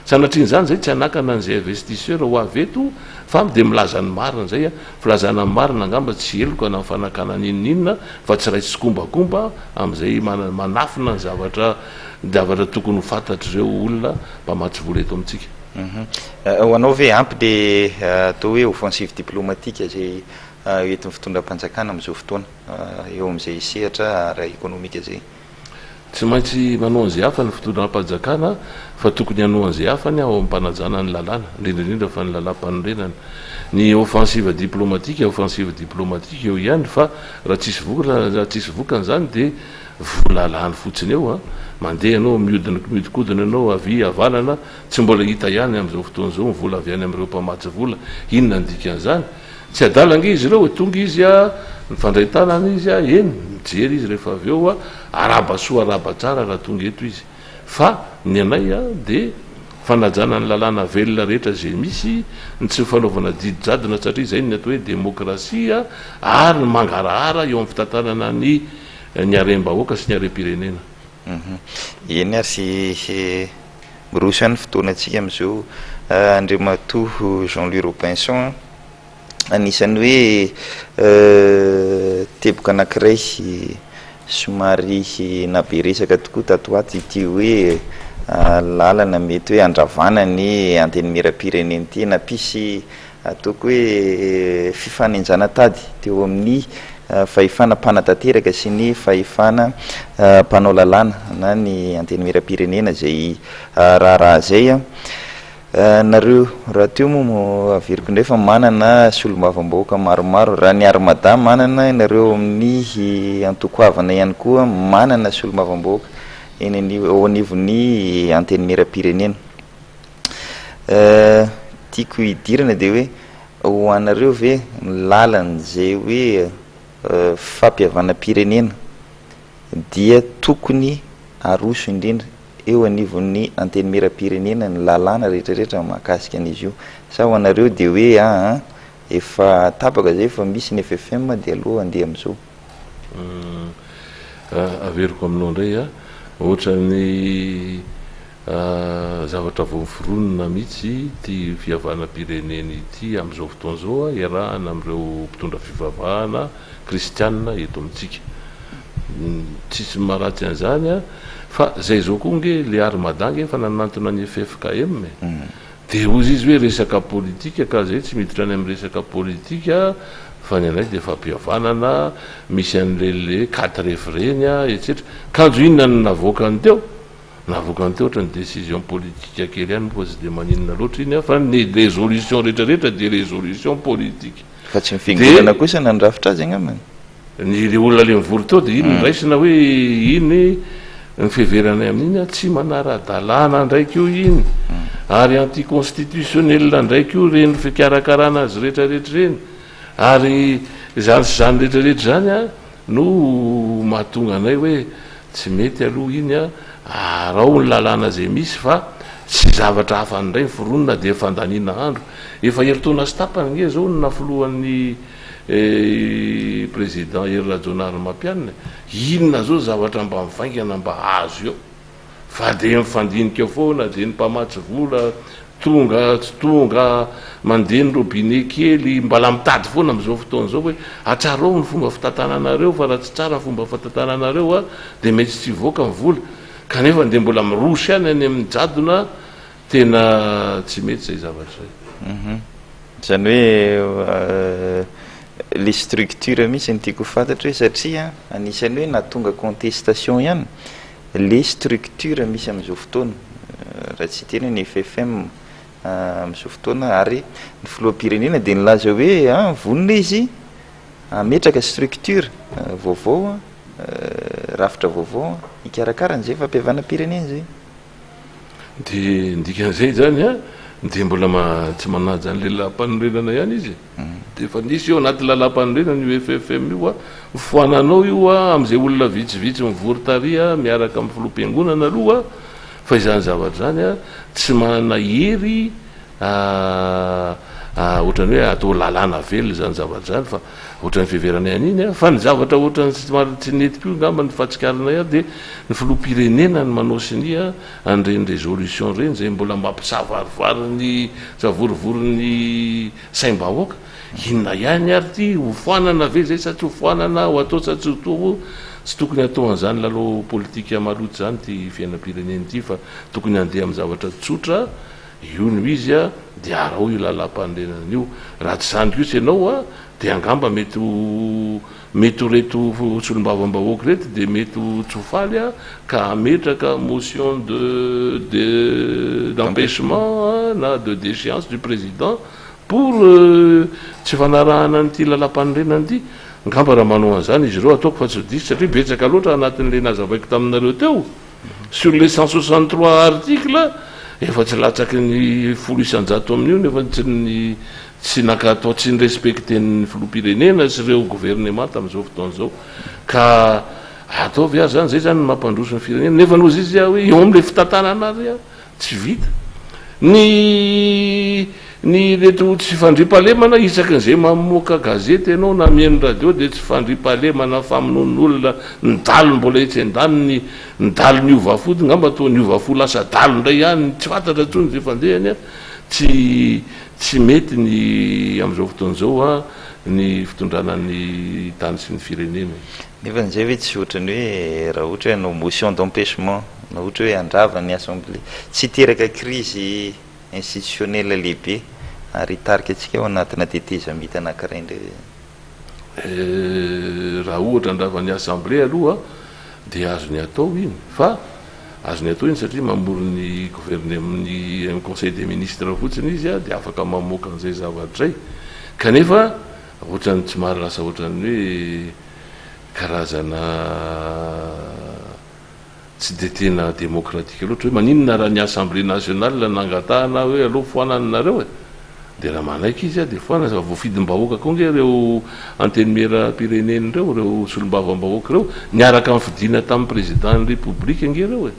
Sanatrian'izany izay tsy hanakana an'izay investisseur ho avy eto fa dia milaza ny marina izay a! Filazana ny marina angamba tsy heloka na fanakana n'inon'inona fa tsy iray tsikombakomba amin'izay manafina ny zavatra zavatra tokony ho fantatr'ireo olona mpamatsy vola eto amintsika. Ho anao ve ampy le atao hoe offensive diplomatique izay entin'ny fitondram-panjakana amin'izao fotoana eo amin'izay sehatra ara-ekonomika izay? Tsy maintsy manao an'izay hafa ny fitondram-panjakana fa tokony hanao an'izay hafa ny ao am-panajana ny lalàna, indrindra indrindra fa ny lalàm-panorenana. Ny offensive diplomatique, offensive diplomatique eo ihany fa raha tsisy vokany, raha tsisy vokany izany dia vola lany fotsiny eo an! Mandeha ianao, mihodina mihodinkodina ianao havia havanana, tsy mbola hita ihany amin'izao fotoana izao ny vola avy any amin'ireo mpamatsy vola. Inona ny dikan'izany? Tsy adala ange izy ireo e, tonga izy a, mifandray tanana izy a, eny, mijery izy rehefa avy eo a, arahaba soa arahaba tsara raha tonga eto izy. Fa ny anay a, dia fanajana ny lalàna velona rehetra izay misy, ny tsy fanaovana didy jadona satria izay ny atao hoe demokrasia, ary ny mangarahara eo amin'ny fitantanana ny ny harem-bahoaka sy ny harem-pirenena. Eny ary miroso ihany ny fotoanantsika amin'izao Andriamatoa Jean Louis Robinson a, anisan'ny hoe teboka anankiray somary nabe resaka tokoa tato ho ato ity hoe lalana mety hoe handravana ny Antenimierampirenena ity. Nampisy ataoko hoe fifanenjana tady teo amin'ny fahefana mpanatanteraka sy ny fahefana mpanao lalàna na ny Antenimierampirenena izay raharaha izay. Nareo rahateo moa averiko indray fa manana solombavambahoaka maromaro, raha ny Armada manana, ianareo ao amin'ny antoko Avana ihany koa manana solombavambahoaka eny anivo, ao anivon'ny Antenimierampirenena. Tiako hidirana dia hoe ho anareo ve ny lalan'izay hoe fampihavanam-pirenena dia tokony aroso indrindra eo anivon'ny Antenimierampirenena ny lalàna rehetrarehetra mahakasika an'izy io. Sa ho anareo dia hoe aa efa tapaka izay fa misy ny ffm dia aleo handeha amin'izao. Averiko aminao indray a, ohatran'ny zavatra vao noforonina mihitsy ity fihavanam-pirenena ity amin'izao fotoana izao iarahana amin'ireo mpitondra fivavahana kristianina eto amintsika. Tsisy maharatsy an'izany an, fa zay zao koa nge le armada nge efa nanantona ny ffkm e, de hozy izy hoe resaka politika ka zay tsy miditra any amin'ny resaka politika fa ny anay de fampihavanana, misy an'le le quatre F reny an, etsetra, kanjo inona no navoakany teo? Navoakany teo ohatran'ny décision politika kely ihany moa fa tsy de maninona loatra iny an, fa ny résolution rehetra rehetra de résolution politique. Fa tsy ny fiangonana kosa nandrafitra azy angambany? Ny le olona le mivory teo dia iny no raisina hoe iny ny fiheveranay amin'iny an, tsy manara-dalàna indray koa iny, ary anti-constitutionnel indray koa ireny fikarakarana azy rehetra rehetra ireny, ary izany sy izany rehetra rehetra izany an no mahatonga anay hoe tsy mety aloha iny an, araho ny lalàna izay misy fa tsy zavatra hafa indray ny foronina dia fandaniana andro, efa herintaona sy tapany ange izao no naha filohan'ny Eh président Hery Rajaonarimampianina e, inona zao zavatra mba mivaingana mba azo eo? Fa dia mifandinika foana, dia ny mpamatsy vola tonga tsy tonga, mandeha ny robinet kely, mbala mitady foana amin'izao fotoana izao hoe atsarao ny fomba fitantananareo fa raha tsy tsara ny fomba fitantananareo a dia mety tsy hivoaka ny vola, kanefa dia mbola miroso ihany any amin'ny jadona. Tena tsy mety izay zavatra izay. Izany hoe le structure mihitsy no tiako ho fantatra hoe satria anisan'ny hoe nahatonga contestation ihany le structure misy amin'izao fotoana, raha tsy hiteny hoe ny ffm amin'izao fotoana ary ny filoham-pirenena dia nilaza hoe vonona izy hametraka structure vaovao, rafitra vaovao hikarakara an'izay fampihavanam-pirenena izay. Dia ny dikan'izay izany an, dia mbola tsy manaja an'ilay lalàmpanorenana ihany izy e. Dia efa nisy eo anaty lalàmpanorenana io ffm io an, foananao io an, amin'izay olona vitsivitsy mivory tary an, miaraka amin'ny filoham-piangonana aloha an, fa izany zavatra izany an, tsy manana hery ohatran'ny hoe atao lalàna velona izany zavatra izany fa ohatran'ny fiheveranay an'iny an, fa ny zavatra ohatran'ny somary tsy nety koa angamba ny fahatsikaronay ahy dia ny filoham-pirenena no manao sonia an'ireny résolution ireny izay mbola mampisavarovaro ny savorovoron'ny saim-bahoaka, inona ihany ary ity, ho foanana ve izay sa tsy ho foanana, ho atao sa tsy ho atao, tsy tokony hatao an'izany lalao politika maloto izany ity fiainam-pirenena ity fa tokony handeha amin'ny zavatra tsotra. Io no izy a, dia araho io lalam-panorenana io. Raha tsy izany kosa ianao a, dia angamba mety ho mety ho ireto solombavambahoaka ireto dia mety ho tsy ho faly a, ka hametraka motion de de d'empêchement na de déchéance du président pour tsy fanarahana an'ity lalam-panorenana ity. Angamba raha manao an'izany izy ireo ataoko fa tsy ho diso satria betsaka loatra anatin'ilay nazavaiko taminareo teo. Sur les 163 articles, efa tsy latsaky ny 10% amin'io nefa tsy ny tsy nankatò tsy ni-respecter-n'ny filoham-pirenena sy ireo governemanta amin'izao fotoana izao. Ka ataovy ary izany, izay izany no mampandroso ny firenena. Nefa noho izy hoe eo amin'ilay fitantanana ary Tsy vita. Ny ny ireto tsy fandriampahalemana isaky ny izay mamoaka gazety ianao na mihaino radio dia tsy fandriampahalemana famonoan'olona ny dalo mbola etsy andaniny ny dalo niova fo ngamba toa niova fo lasa dalo indray ihany tsy fantatra intsony izay fandehany a tsy tsy mety ny amin'izao fotoana izao a ny fitondrana ny tany sy ny firenena e. Nefa izay ve tsy ohatran'ny hoe raha ohatra hoe hanao motion d'empêchement. Na ohatra hoe handrava ny assemblée. Tsy hiteraka crise institutionnelle lehibe ary hitarika antsika ao anatina tetezamita anankiray indray ve izany? Raha ohatra handrava ny assemblée aloha dia azony atao iny fa azony atao iny satria mamory ny gouvernement ny conseil des ministres fotsiny izy dia afaka mamoaka an'izay zavatra izay kanefa ohatran'ny tsy mahalasa ohatran'ny hoe karazana tsy dia tena demokratika loatra hoe maninona raha ny assemblée nationale nangatahana hoe aleo foanana nareo e! dia raha manaiky izy dia foanana fa voafidim-bahoaka koa ange ireo antenimieram-pirenena ireo, ireo solombavambahoaka ireo, niaraka nifidina tamin'ny président ny république ange ireo e!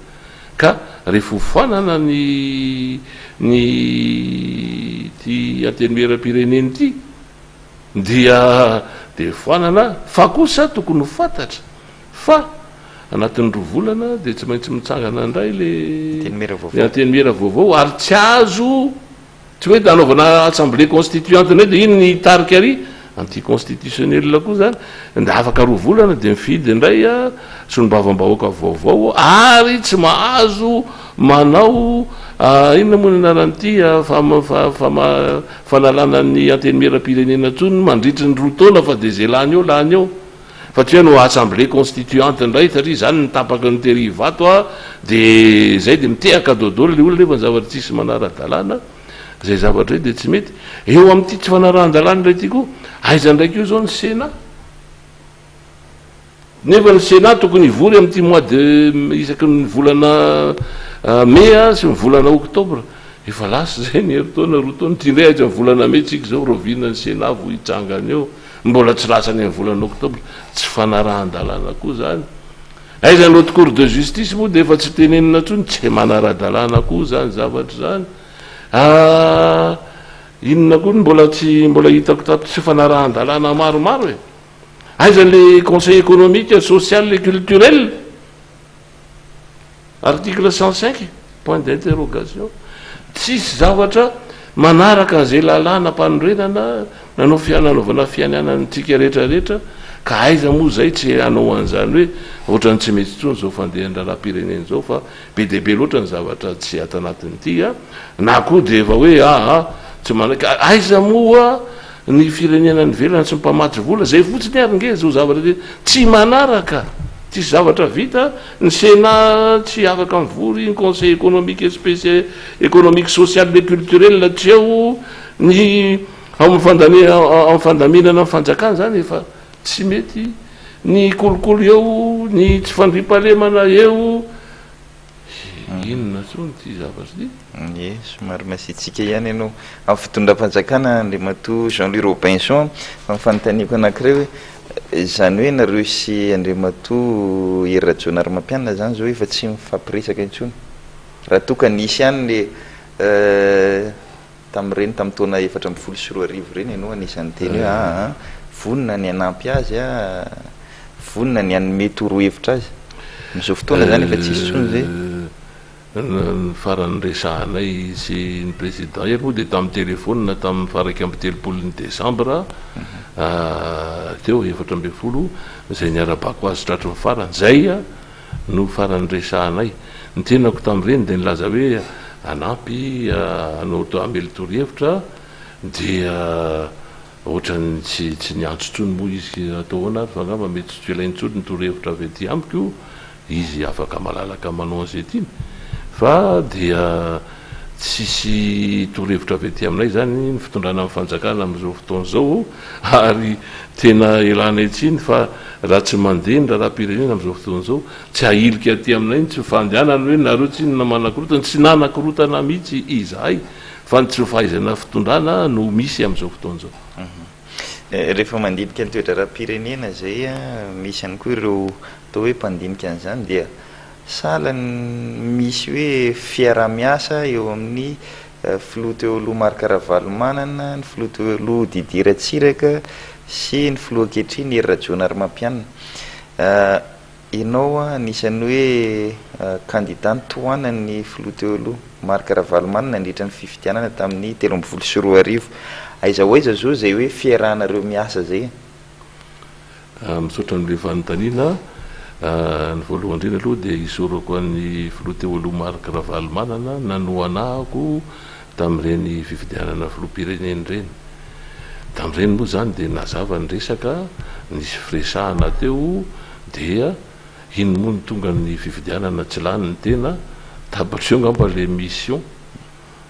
ka rehefa ho foanana ny ny ity antenimieram-pirenena ity dia dia foanana fa kosa tokony ho fantatra fa Anatin'ny roa volana dia tsy maintsy mitsangana indray le le antenimiera vaovao ary tsy azo tsy hoe anaovana assemblée constituante indray dia iny ny hitarika ary anti-constitutionnel koa zany dia afaka roa volana dia mifidy indray solombavambahoaka vaovao ary tsy mahazo manao inona moa ny anaran'ity fanalana ny antenimieram-pirenena intsony mandritry ny roa taona fa dia izay lany eo lany eo. Fa tsy hoe hanao assemblée constituante indray satria izany ny tapaky ny tery Ivato a, dia izay dia mitehaka dodolo ilay olona nefa ny zavatra tsisy manara-dalàna, izay zavatra izay dia tsy mety. Eo amin'ity tsy fanarahan-dalàna indray ity koa, aiza indray koa izao ny Sénat? Nefa ny Sénat tokony hivory amin'ity mois de isaky ny volana mai sy ny volana octobre. Efa lasa izay ny herintaona, roa taona, ity indray aiza ny volana mai tsika izao, rahoviana ny Sénat vao hitsangana eo? Mbola tsy lasa any amin'ny volana oktobra, tsy fanarahan-dalàna koa izany. Aiza ny haute cour de justice moa dia efa tsy tenenina intsony, tsy manara-dalàna koa izany zavatra izany. Ah, inona koa no mbola tsy mbola hitako tato tsy fanarahan-dalàna maromaro e? Aiza le conseil économique, social et culturel? Article 105, point d'interrogation. Tsisy zavatra manaraka an'izay lalàna mpanorenana nanao nanaovana fianianana antsika rehetra rehetra ka aiza moa izay tsy hanao an'izany hoe ohatran'ny tsy mety intsony izao fandehan-draharaham-pirenena izao fa be dia be loatra ny zavatra tsy ato anatin'ity a, na koa dia efa hoe aa tsy manaiky aiza moa Ny firenena any ivelany tsy mpamatsy vola, zay fotsiny ary nge zao zavatra ty, tsy manaraka, tsisy zavatra vita, ny Sénat tsy afaka mivory, ny conseil économique et spécial, économique social et culturel tsy eo, ny ao amin'ny fandani- ao amin'ny fandaminana ny fanjakana zany efa tsy mety, ny kolikoly eo, ny tsy fandriampahalemana eo, Inona intsony ity zavatra ity? Ie, somary masiatsiaka ihany ianao. Amin'ny fitondram-panjakana, Andriamatoa Jean Louis Robinson, fa ny fanontaniako anankiray hoe, izany hoe nareo sy Andriamatoa Hery Rajaonarimampianina izany izao efa tsy mifampiresaka intsony? Raha toa ka nisy ihany le Tamin'ireny tamin'ny taona 2014 ireny ianao anisan'ny niteny hoe aa vonona ny hanampy azy aho, vonona ny hanome torohevitra azy. Amin'izao fotoana izany efa tsisy intsony izay. Ny farany niresahanay sy ny président Hery moa dia tamin'ny telefaonina tamin'ny faha 31 ny desambra teo 14 izay niarabako azy tratry ny farany. Izay no farany niresahanay. Ny tenako tamin'ireny dia nilaza hoe hanampy hanao hamely torohevitra dia ohatran'ny tsy tsy niantso intsony moa izy atao ahoana ary fa angamba mety tsy ilainy intsony ny torohevitra avy aty amiko, izy afaka malalaka manao an'izay tiany fa dia tsisy torohevitra avy aty aminay izany ny fitondrana ny fanjakana amin'izao fotoana izao ary tena ialana tsiny fa raha tsy mandeha ny raharaham-pirenena amin'izao fotoana izao, tsy ahilika aty aminay ny tsy fandehanana hoe nareo tsinona manakorotana, tsy nanakorotana mihitsy izahay fa ny tsy fahaizana fitondrana no misy amin'izao fotoana izao. Rehefa mandinika ny toe-draharaham-pirenena izay, misy ihany koa ireo atao hoe mpandinika an'izany dia sahala ny misy hoe fiaraha-miasa eo amin'ny filoha teo aloha Marc Ravalomanana, ny filoha teo aloha Didier Ratsiraka sy ny filoha ankehitriny Hery Rajaonarimampianina. Ianao anisan'ny hoe kandida nitohanan'ny filoha teo aloha Marc Ravalomanana nandritra ny fifidianana tamin'ny 2013. Aiza ho aiza izao izay hoe fiarahanareo miasa izay e? Misaotra amin'ilay fanontaniana. Ny voalohany indrindra aloha dia isaorako an'ny filoha teo aloha Marc Ravalomanana nanohana ahako tamin'ireny fifidianana filoham-pirenena ireny. Tamin'ireny moa izany dia nazava ny resaka, nisy firesahana teo dia iny moa no tonga ny fifidianana tsy lany ny tena, tapitra eo angamba ilay mission.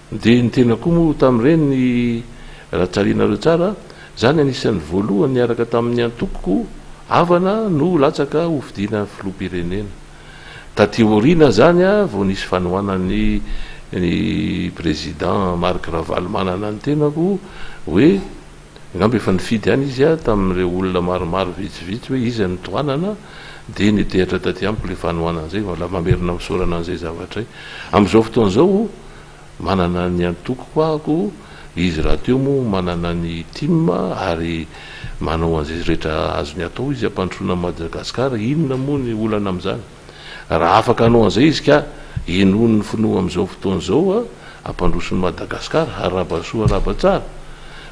Dia ny tena koa moa tamin'ireny, raha tsarihinareo tsara, za ny anisan'ny voalohany niaraka tamin'ny antokoko Avana no latsaka hofidiana filoham-pirenena. Taty aoriana izany vao nisy fanohanan'ny ny président Marc Ravalomanana ny tenako hoe angamba efa nifidy ihany izy tamin'ireo olona maromaro vitsivitsy hoe iza no tohanana dia nitehatra taty amiko ilay fanohanana izay. Mbola mamerina misaorana an'izay zavatra izay. Amin'izao fotoana izao, manana ny antokoko aho, izy rahateo moa manana ny tim ary manao an'izay rehetra azony atao izy hampandrosoana an'i Madagasikara, inona moa ny olana amin'izany? Raha afaka hanao an'izay izy ka henoin'ny finoa amin'izao fotoana izao hampandroso an'i Madagasikara, arahaba soa arahaba tsara,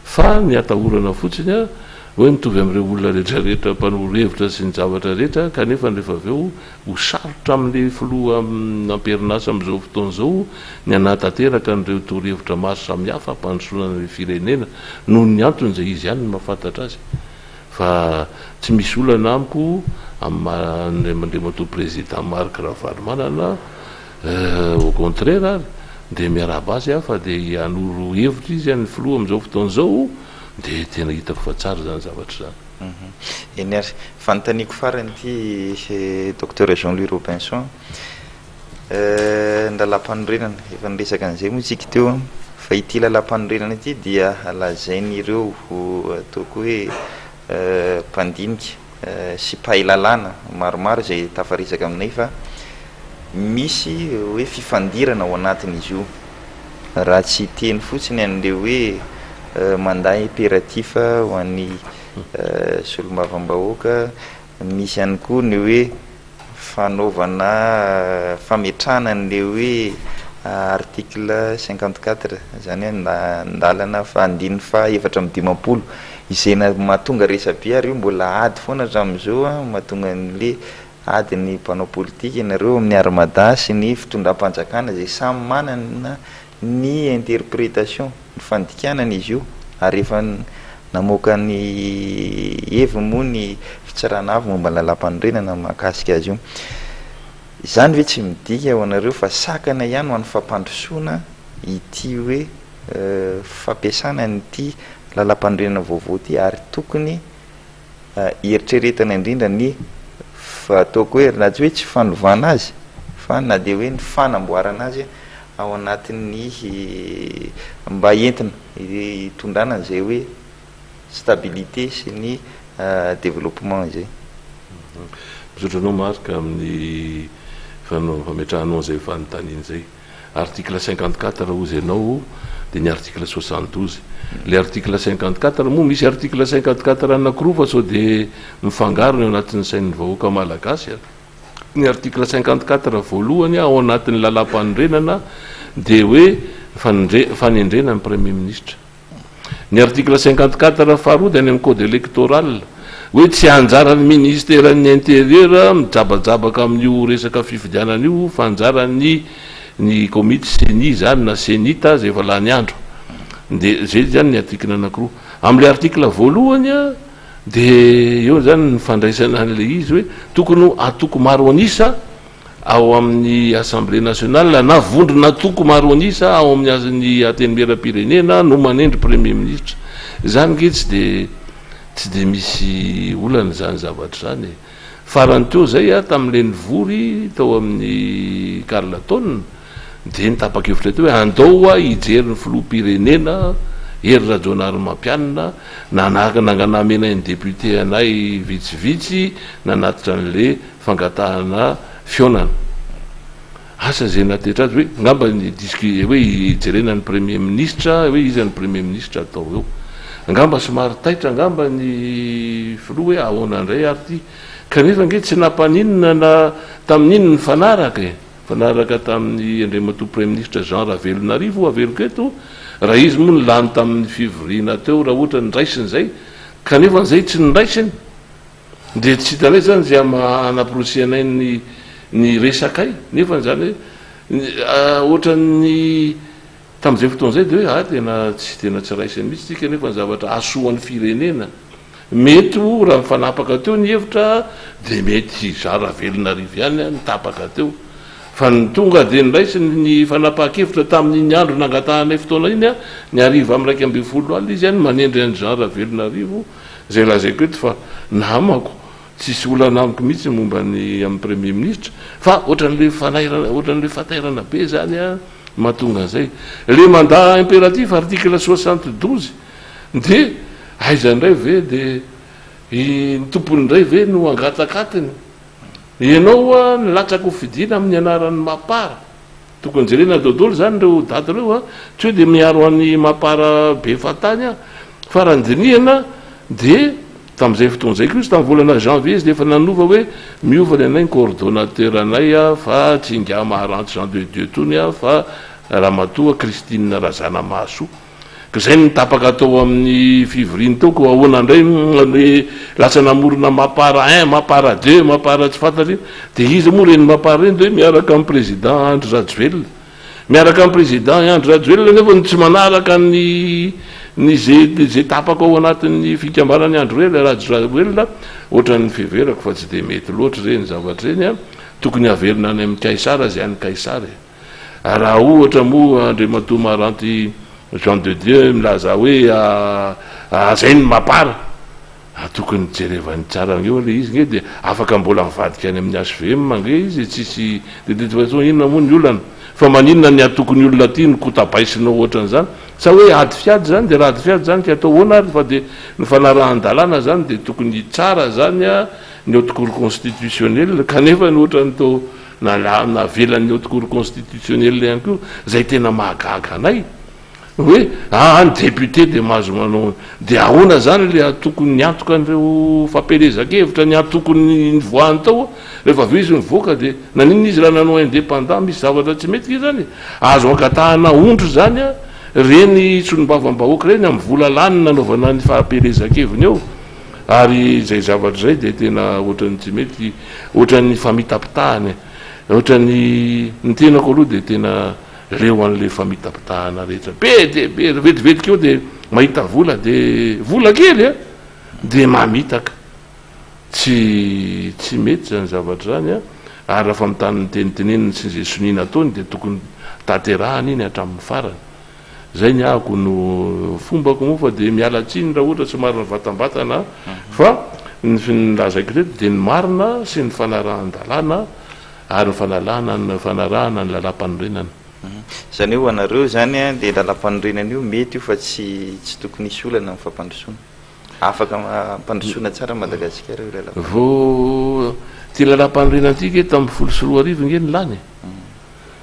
fa ny atahorana fotsiny hoe mitovy amin'ireo olona rehetra rehetra mpanoro hevitra sy ny zavatra rehetra kanefa rehefa avy eo Ho sarotra amin'ilay filoha am-perinasa amin'izao fotoana izao ny hanatanteraka an'ireo torohevitra maro samihafa hampandrosoana ny firenena noho ny antony izay izy ihany no mahafantatra azy fa tsy misy olana amiko amin'ny maha Andriamatoa Président Marc Ravalomanana au contraire ary dia miarahaba azy aho fa dia hanoro hevitra izy an'ny filoha amin'izao fotoana izao dia tena hitako fa tsara izany zavatra izany. Eny ary. Fanontaniako farany ity Docteur Jean Louis Robinson. Ny lalàmpanorenana, efa niresaka an'izay moa isika teo, fa ity lalàmpanorenana ity dia lazain'ireo ataoko hoe mpandinika sy mpahay lalàna maromaro izay tafaresaka aminay fa misy hoe fifandirana ao anatin'izy io. Raha tsy hiteny fotsiny an'ilay hoe mandat impératif ho an'ny solombavambahoaka, misy ihany koa ny hoe fanaovana fametrahana an'ilay hoe article 54, izany hoe andalana andininy faha 54, izay mahatonga resabe ary io mbola ady foana hatramin'izao mahatonga an'ilay Ady ny mpanao politika ianareo amin'ny armada sy ny fitondram-panjakana izay samy manana ny interpretation, ny fandikanana izy io ary efa namoaka ny heviny moa ny fitsarana avo momba ny lalàmpanorenana mahakasika azy io. Izany ve tsy midika ho anareo fa sakana ihany ho an'ny fampandrosoana ity hoe fampiasana an'ity lalàmpanorenana vaovao ity ary tokony eritreretana indrindra ny ataoko hoe na tsy hoe tsy fanovana azy fa na dia hoe ny fanamboarana azy ao anatin'ny mba entina hitondrana an'izay hoe stabilité sy ny développement izay. Misaotra anao Marc amin'ny fametrahanao an'izay fanontaniana izay. Article 54 hozy ianao dia ny article 72. Ilay article 54 moa misy article 54 anankiroa fa sao dia mifangaro ny ao anatin'ny sain'ny vahoaka malagasy a. Ny article 54 voalohany ao anatin'ny lalàmpanorenana dia hoe fanendrena ny premier ministre. Ny article 54 faharoa dia any amin'ny code électoral hoe tsy anjaran'ny ministeran'ny intérieur mijabajabaka amin'io resaka fifidianana io fa anjaran'ny ny komity ceni izany na cenit izay efa lany andro. Dia izay izany ny article anankiroa. Amin'ilay article voalohany dia eo izany ny fandraisana an'ilay izy hoe tokony ho antoko maro an'isa ao amin'ny Assemblée nationale na vondron'antoko maro an'isa ao amin'ny ny Antenimierampirenena no manendry Premier ministre. Izany ange tsy dia tsy dia misy olana izany zavatra izany e. Farany teo izay aho tamin'ilay nivory tao amin'ny Carlton dia nitapa-kevitra teo hoe andao hoa hijery ny filoham-pirenena Hery Rajaonarimampianina nanangana ny député anay vitsivitsy nanatitra an'ilay fangatahana fihaonana. Asa izay nahatetra azy hoe angamba ny discu hoe hijerena ny premier ministre hoe iza ny premier ministre atao eo. Angamba somary taitra angamba ny filoha hoe ahoana indray ary ity. Kanefa ange tsy nampaninona na tamin'iny nifanaraka e. Nifanaraka tamin'ny Andriamatoa Praiminisitra Jean Ravelonarivo averiko eto, raha izy moa no lany tamin'ny fivoriana teo raha ohatra noraisiny izay, kanefa izay tsy noraisiny. Dia tsy hitanay izany izay hanaporosihanay ny ny resakay, nefa izany hoe ohatran'ny tamin'izay fotoana izay dia hoe ah tena tsy tena tsy raisiny mihitsy tsika nefa ny zavatra hahasoa ny firenena. Mety ho raha mifanapaka teo ny hevitra dia mety Jean Ravelonarivo ihany no tapaka teo. Fa ny tonga dia noraisiny ny fanapahan-kevitra tamin'iny andro nangatahanay fotoana iny, ny hariva amin'ny 11 alina izy no manendry an'i Jean Ravelonarivo, izay lazaiko eto fa namako, tsisy olana amiko mihitsy momba ny amin'ny Premier Ministre, fa ohatran'ilay fanairana, ohatran'ilay fatairana be izany no mahatonga an'izay. Ilay mandat impératif article 72 dia aiza indray ve dia ny tompony indray ve no hangataka atiny? Ianao hoa nilatsaka ho fidiana amin'ny anaran'ny Mapar. Tokony jerena daholo izany ireo daty ireo a! Tsy hoe dia miaro an'i Mapar be fahatany aho. Fa raha ny dinihana dia tamin'izay fotoana izay koa izy tamin'ny volana janvier izy dia efa nanova hoe miova ny anay ny coordonnateur anay fa tsy ingahy Maharantso Jean de Dieu intsony fa Ramatoa Christine Razanamahasoa. Ka zay no tapaka tao amin'ny fivoriany tao ko ahoana indray le lasa namorona mapar un, mapar deux, mapar tsy fantatra iny. De iza moa ireny mapar ireny de hoe miaraka amin'ny président Andry Rajoelina. Miaraka amin'ny président Andry Rajoelina nefa no tsy manaraka ny ny ze ze tapaka ao anatin'ny fikambanan'i Andry Rajoelina. Ohatran'ny fiheverako fa tsy de mety loatra ireny zavatra ireny an. Tokony haverina any amin'i Kaisara izay an'i Kaisara e. Raha ohatra moa Andriamatoa Maranty Jean de Dieu milaza hoe zay ny mapar, tokony jerevany tsara eo le izy nge dia afaka mbola mivadika any amin'ny HVM nge izy tsisy de de toute façon inona moa ny olana fa maninona ny atokon'ny olona aty no kotabaisinao ohatran'izany sa hoe ady fiady zany de raha ady fiady zany ka atao ahoana ary fa de ny fanarahan-dalàna zany de tokony hitsara zany ny haute cour constitutionnelle kanefa ny ohatran'ny toa Navelan'ny haute cour constitutionnelle ihany koa, izay tena mahagaga anay, hoe aa ny député dia mahazo manao, dia ahoana izany ilay antoko niantoka an'ireo fampielezan-kevitra, ny antoko nivoahany tao, rehefa avy eo izy nivoaka dia naninona izy raha nanao indépendant, misy zavatra tsy mety ve izany e? Azo angatahana ondry izany ireny solombavambahoaka ireny amin'ny vola lany nanaovana ny fampielezan-keviny eo. Ary izay zavatra izay dia tena ohatran'ny tsy mety, ohatran'ny famitapitahana e. Ohatran'ny, ny tenako aloha dia tena leo an'ilay famitapitahana rehetra. Be dia be, vetivetika eo dia mahita vola dia, vola kely a, dia mamitaka. Tsy, tsy mety izany zavatra izany a. Ary raha famitana ny teny teneniny sy izay sonia nataony dia tokony tanterahana iny hatramin'ny farany. Zay ny ahako no fombako moa fa dia miala tsiny raha ohatra somary nivatambatana fa ny lazaiko ireto dia ny marina sy ny fanarahan-dalàna ary ny fanalana ny fanarahana ny lalàmpanorenana. Izany hoe ho anareo izany dia lalàmpanorenana io mety io fa tsy tsy tokony hisy olana amin'ny fampandrosoana. Afaka ampandrosoana tsara Madagasikara io lalàmpanorenana. Vao ity lalàmpanorenana ity ange tamin'ny 2010 ange no lany e.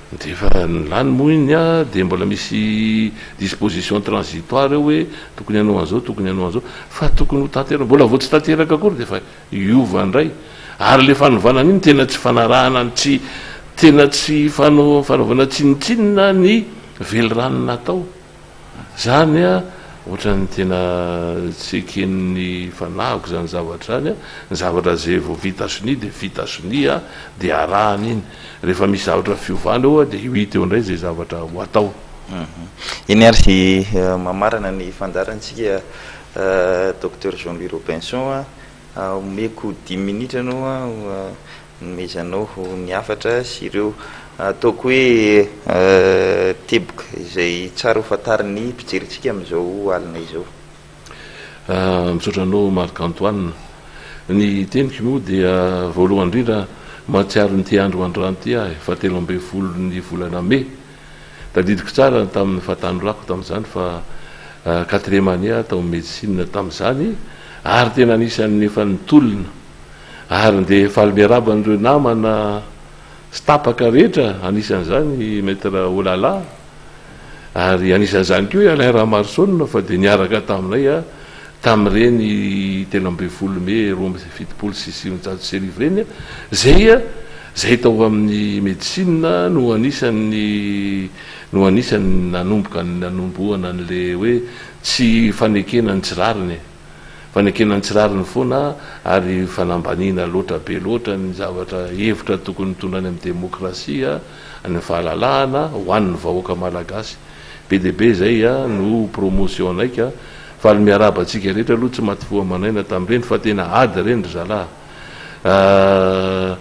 Dia efa lany moa iny an, dia mbola misy disposition transitoire eo hoe tokony hanao an'izao, tokony hanao an'izao, fa tokony ho tanteraka, mbola vao tsy tanteraka akory dia efa hiova indray. Ary ilay fanovana an'iny tena tsy fanarahana ny tsy, tena tsy fanaovana tsinontsinona ny velirano natao. Zany a, ohatran'ny tena tsy eken'ny fanahiko zany zavatra zany a, ny zavatra zay vao vita sonia dia vita sonia dia arahana iny, rehefa misy zavatra fiovana eo a dia io hita eo indray zay zavatra ho atao. Eny ary mamarana ny fandaharantsika Docteur Jean Louis Robinson a, omeko dimy minitra ianao a, Nomezanao ny hafatra sy ireo ataoko hoe teboka izay tsara ho fantarin'ny mpijerintsika amin'izao alina izao. Misaotra anao Marc Antoine. Ny teniko moa dia voalohany indrindra mahatsiaro an'ity andro androany ity aho e, fahatelo ambin'ny folon'ny volana mey. Tadidiko tsara ny tamin'ny fahatanorako tamin'izany fa quatrième année aho tao amin'ny médecine tamin'izany ary tena anisan'ny efa nitolona Ary dia faly miarahaba an'ireo namana sy tapaka rehetra, anisan'izany i Maître Olala, ary anisan'izany koa i Alain Ramarosaona fa dia niaraka taminay tamin'ireny 13 mey 1972 ireny, izay izay tao amin'ny médecine no anisan'ny no anisan'ny nanomboka nanombohana an'ilay hoe tsy fanekena ny tsy rariny e. Fanekena ny tsy rariny foana ary fanambaniana loatra be loatra ny zavatra hevitra tokony mitondra any amin'ny demokrasia, any amin'ny fahalalahana ho an'ny vahoaka malagasy. Be dia be izay no promotion nay ka. Faly miarahaba antsika rehetra aloha tsy maty fo aman'aina tamin'ireny fa tena ady ireny ry zalahy a.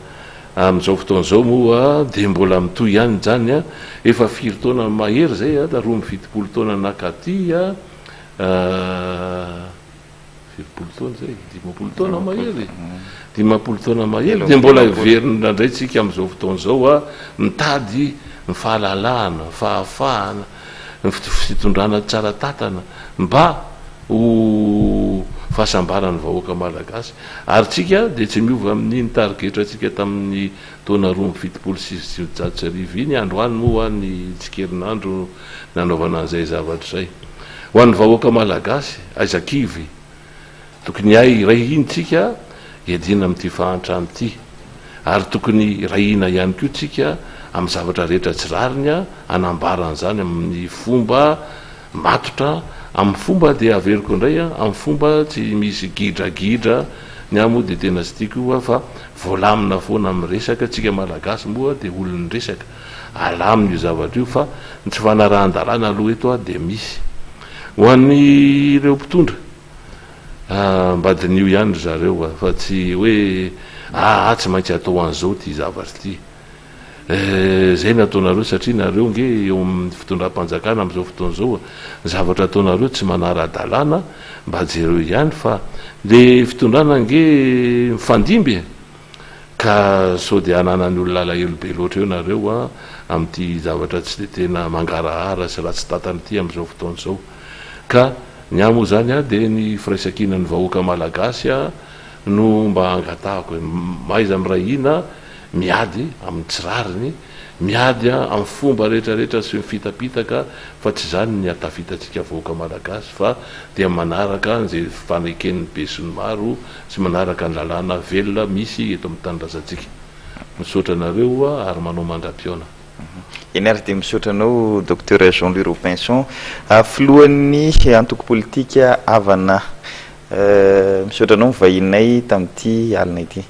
Amin'izao fotoana izao moa dia mbola mitohy ihany izany a. Efa firy taona mahery izay a, 72 taona nakaty a. Filopolo taona izay, 50 taona mahery e! 50 taona mahery dia mbola heverina indray tsika amin'izao fotoana izao a, mitady ny fahalalahana, ny fahafahana, ny fitondrana tsara tantana mba ho fahasambaran'ny vahoaka malagasy. Ary tsika dia tsy miova amin'iny tarigetrantsika tamin'ny taona 1972 iny, androany moa ny tsikerinandro nanaovana an'izay zavatra izay. Ho an'ny vahoaka malagasy, aiza kivy. Tokony hay hiray hina tsika hiadiana amin'ity fahantrana ity. Ary tokony hiray hina ihany koa tsika amin'ny zavatra rehetra tsy rariny hanambara an'izany amin'ny fomba matotra, amin'ny fomba dia averiko indray amin'ny fomba tsy misy gidragidra. Ny ahy moa dia tena tsy tiako io fa voalamina foana amin'ny resaka. Tsika malagasy moa dia olon'ny resaka. Alamina io zavatra io fa ny tsy fanarahan-dalàna aloha eto dia misy. Ho an'ireo mpitondra, mba diniho ihany ry zareo fa tsy hoe aa tsy maintsy atao an'izao ity zavatra ity. Izay no ataonareo satria nareo ange eo amin'ny fitondram-panjakana amin'izao fotoana izao, ny zavatra ataonareo tsy manara-dalàna, mba jereo ihany fa le fitondrana ange mifandimby e! Ka sao dia ananan'ny olona alahelo be loatra eo nareo an, amin'ity zavatra tsy dia tena mangarahara sy ratsy tantana ity amin'izao fotoana izao. Ka ny ahy moa izany an, dia ny firaisankinan'ny vahoaka malagasy an no mba angatahako e. Mahaiza miray hina miady amin'ny tsy rariny, miady amin'ny fomba rehetra rehetra sy mifitapitaka fa tsy izany ny hatavitantsika vahoaka malagasy fa dia manaraka an'izay faneken'ny besinimaro Tsy manaraka ny lalàna velona misy eto amin'ny tanindrazantsika. Misaotra anareo ary manao mandra-pihaona. Eny ary dia misaotra anao Docteur Jean Louis Robinson, filohan'ny antoko politika Avana. Misaotra anao nivahininay tamin'ity alina ity.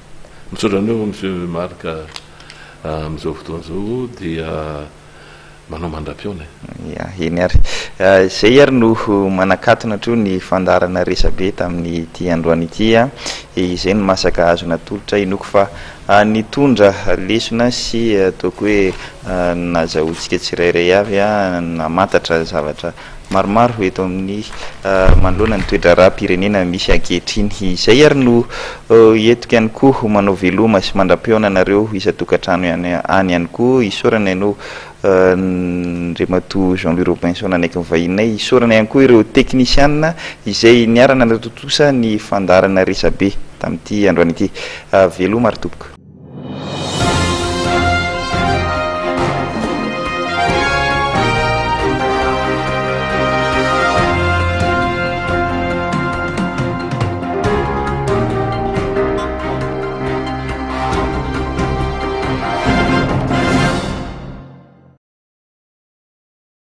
Misaotra anao Monsieur Marc amin'izao fotoana izao dia. Manao mandra-pihaona e. Ya, eny ary. Izay ary no manakatona hatreo ny fandaharana resabe tamin'ity androany ity. Izay no masaka azo natolotra. Inoako fa nitondra lesona sy ataoko hoe nazahoantsika tsirairay avy namantatra zavatra maromaro eto amin'ny manoloana ny toe-draharaham-pirenena misy ankehitriny. Izay ary no entiko ihany koa manao veloma sy mandra-pihaona anareo isan-tokantrano any ihany koa. Isaorana ianao Andriamatoa Jean Louis Robinson nanaiky ny vahininay. Isaorana ihany koa ireo teknisianina izay niara-nanatontosa ny fandaharana resabe tamin'ity androany ity. Veloma ry tompoko.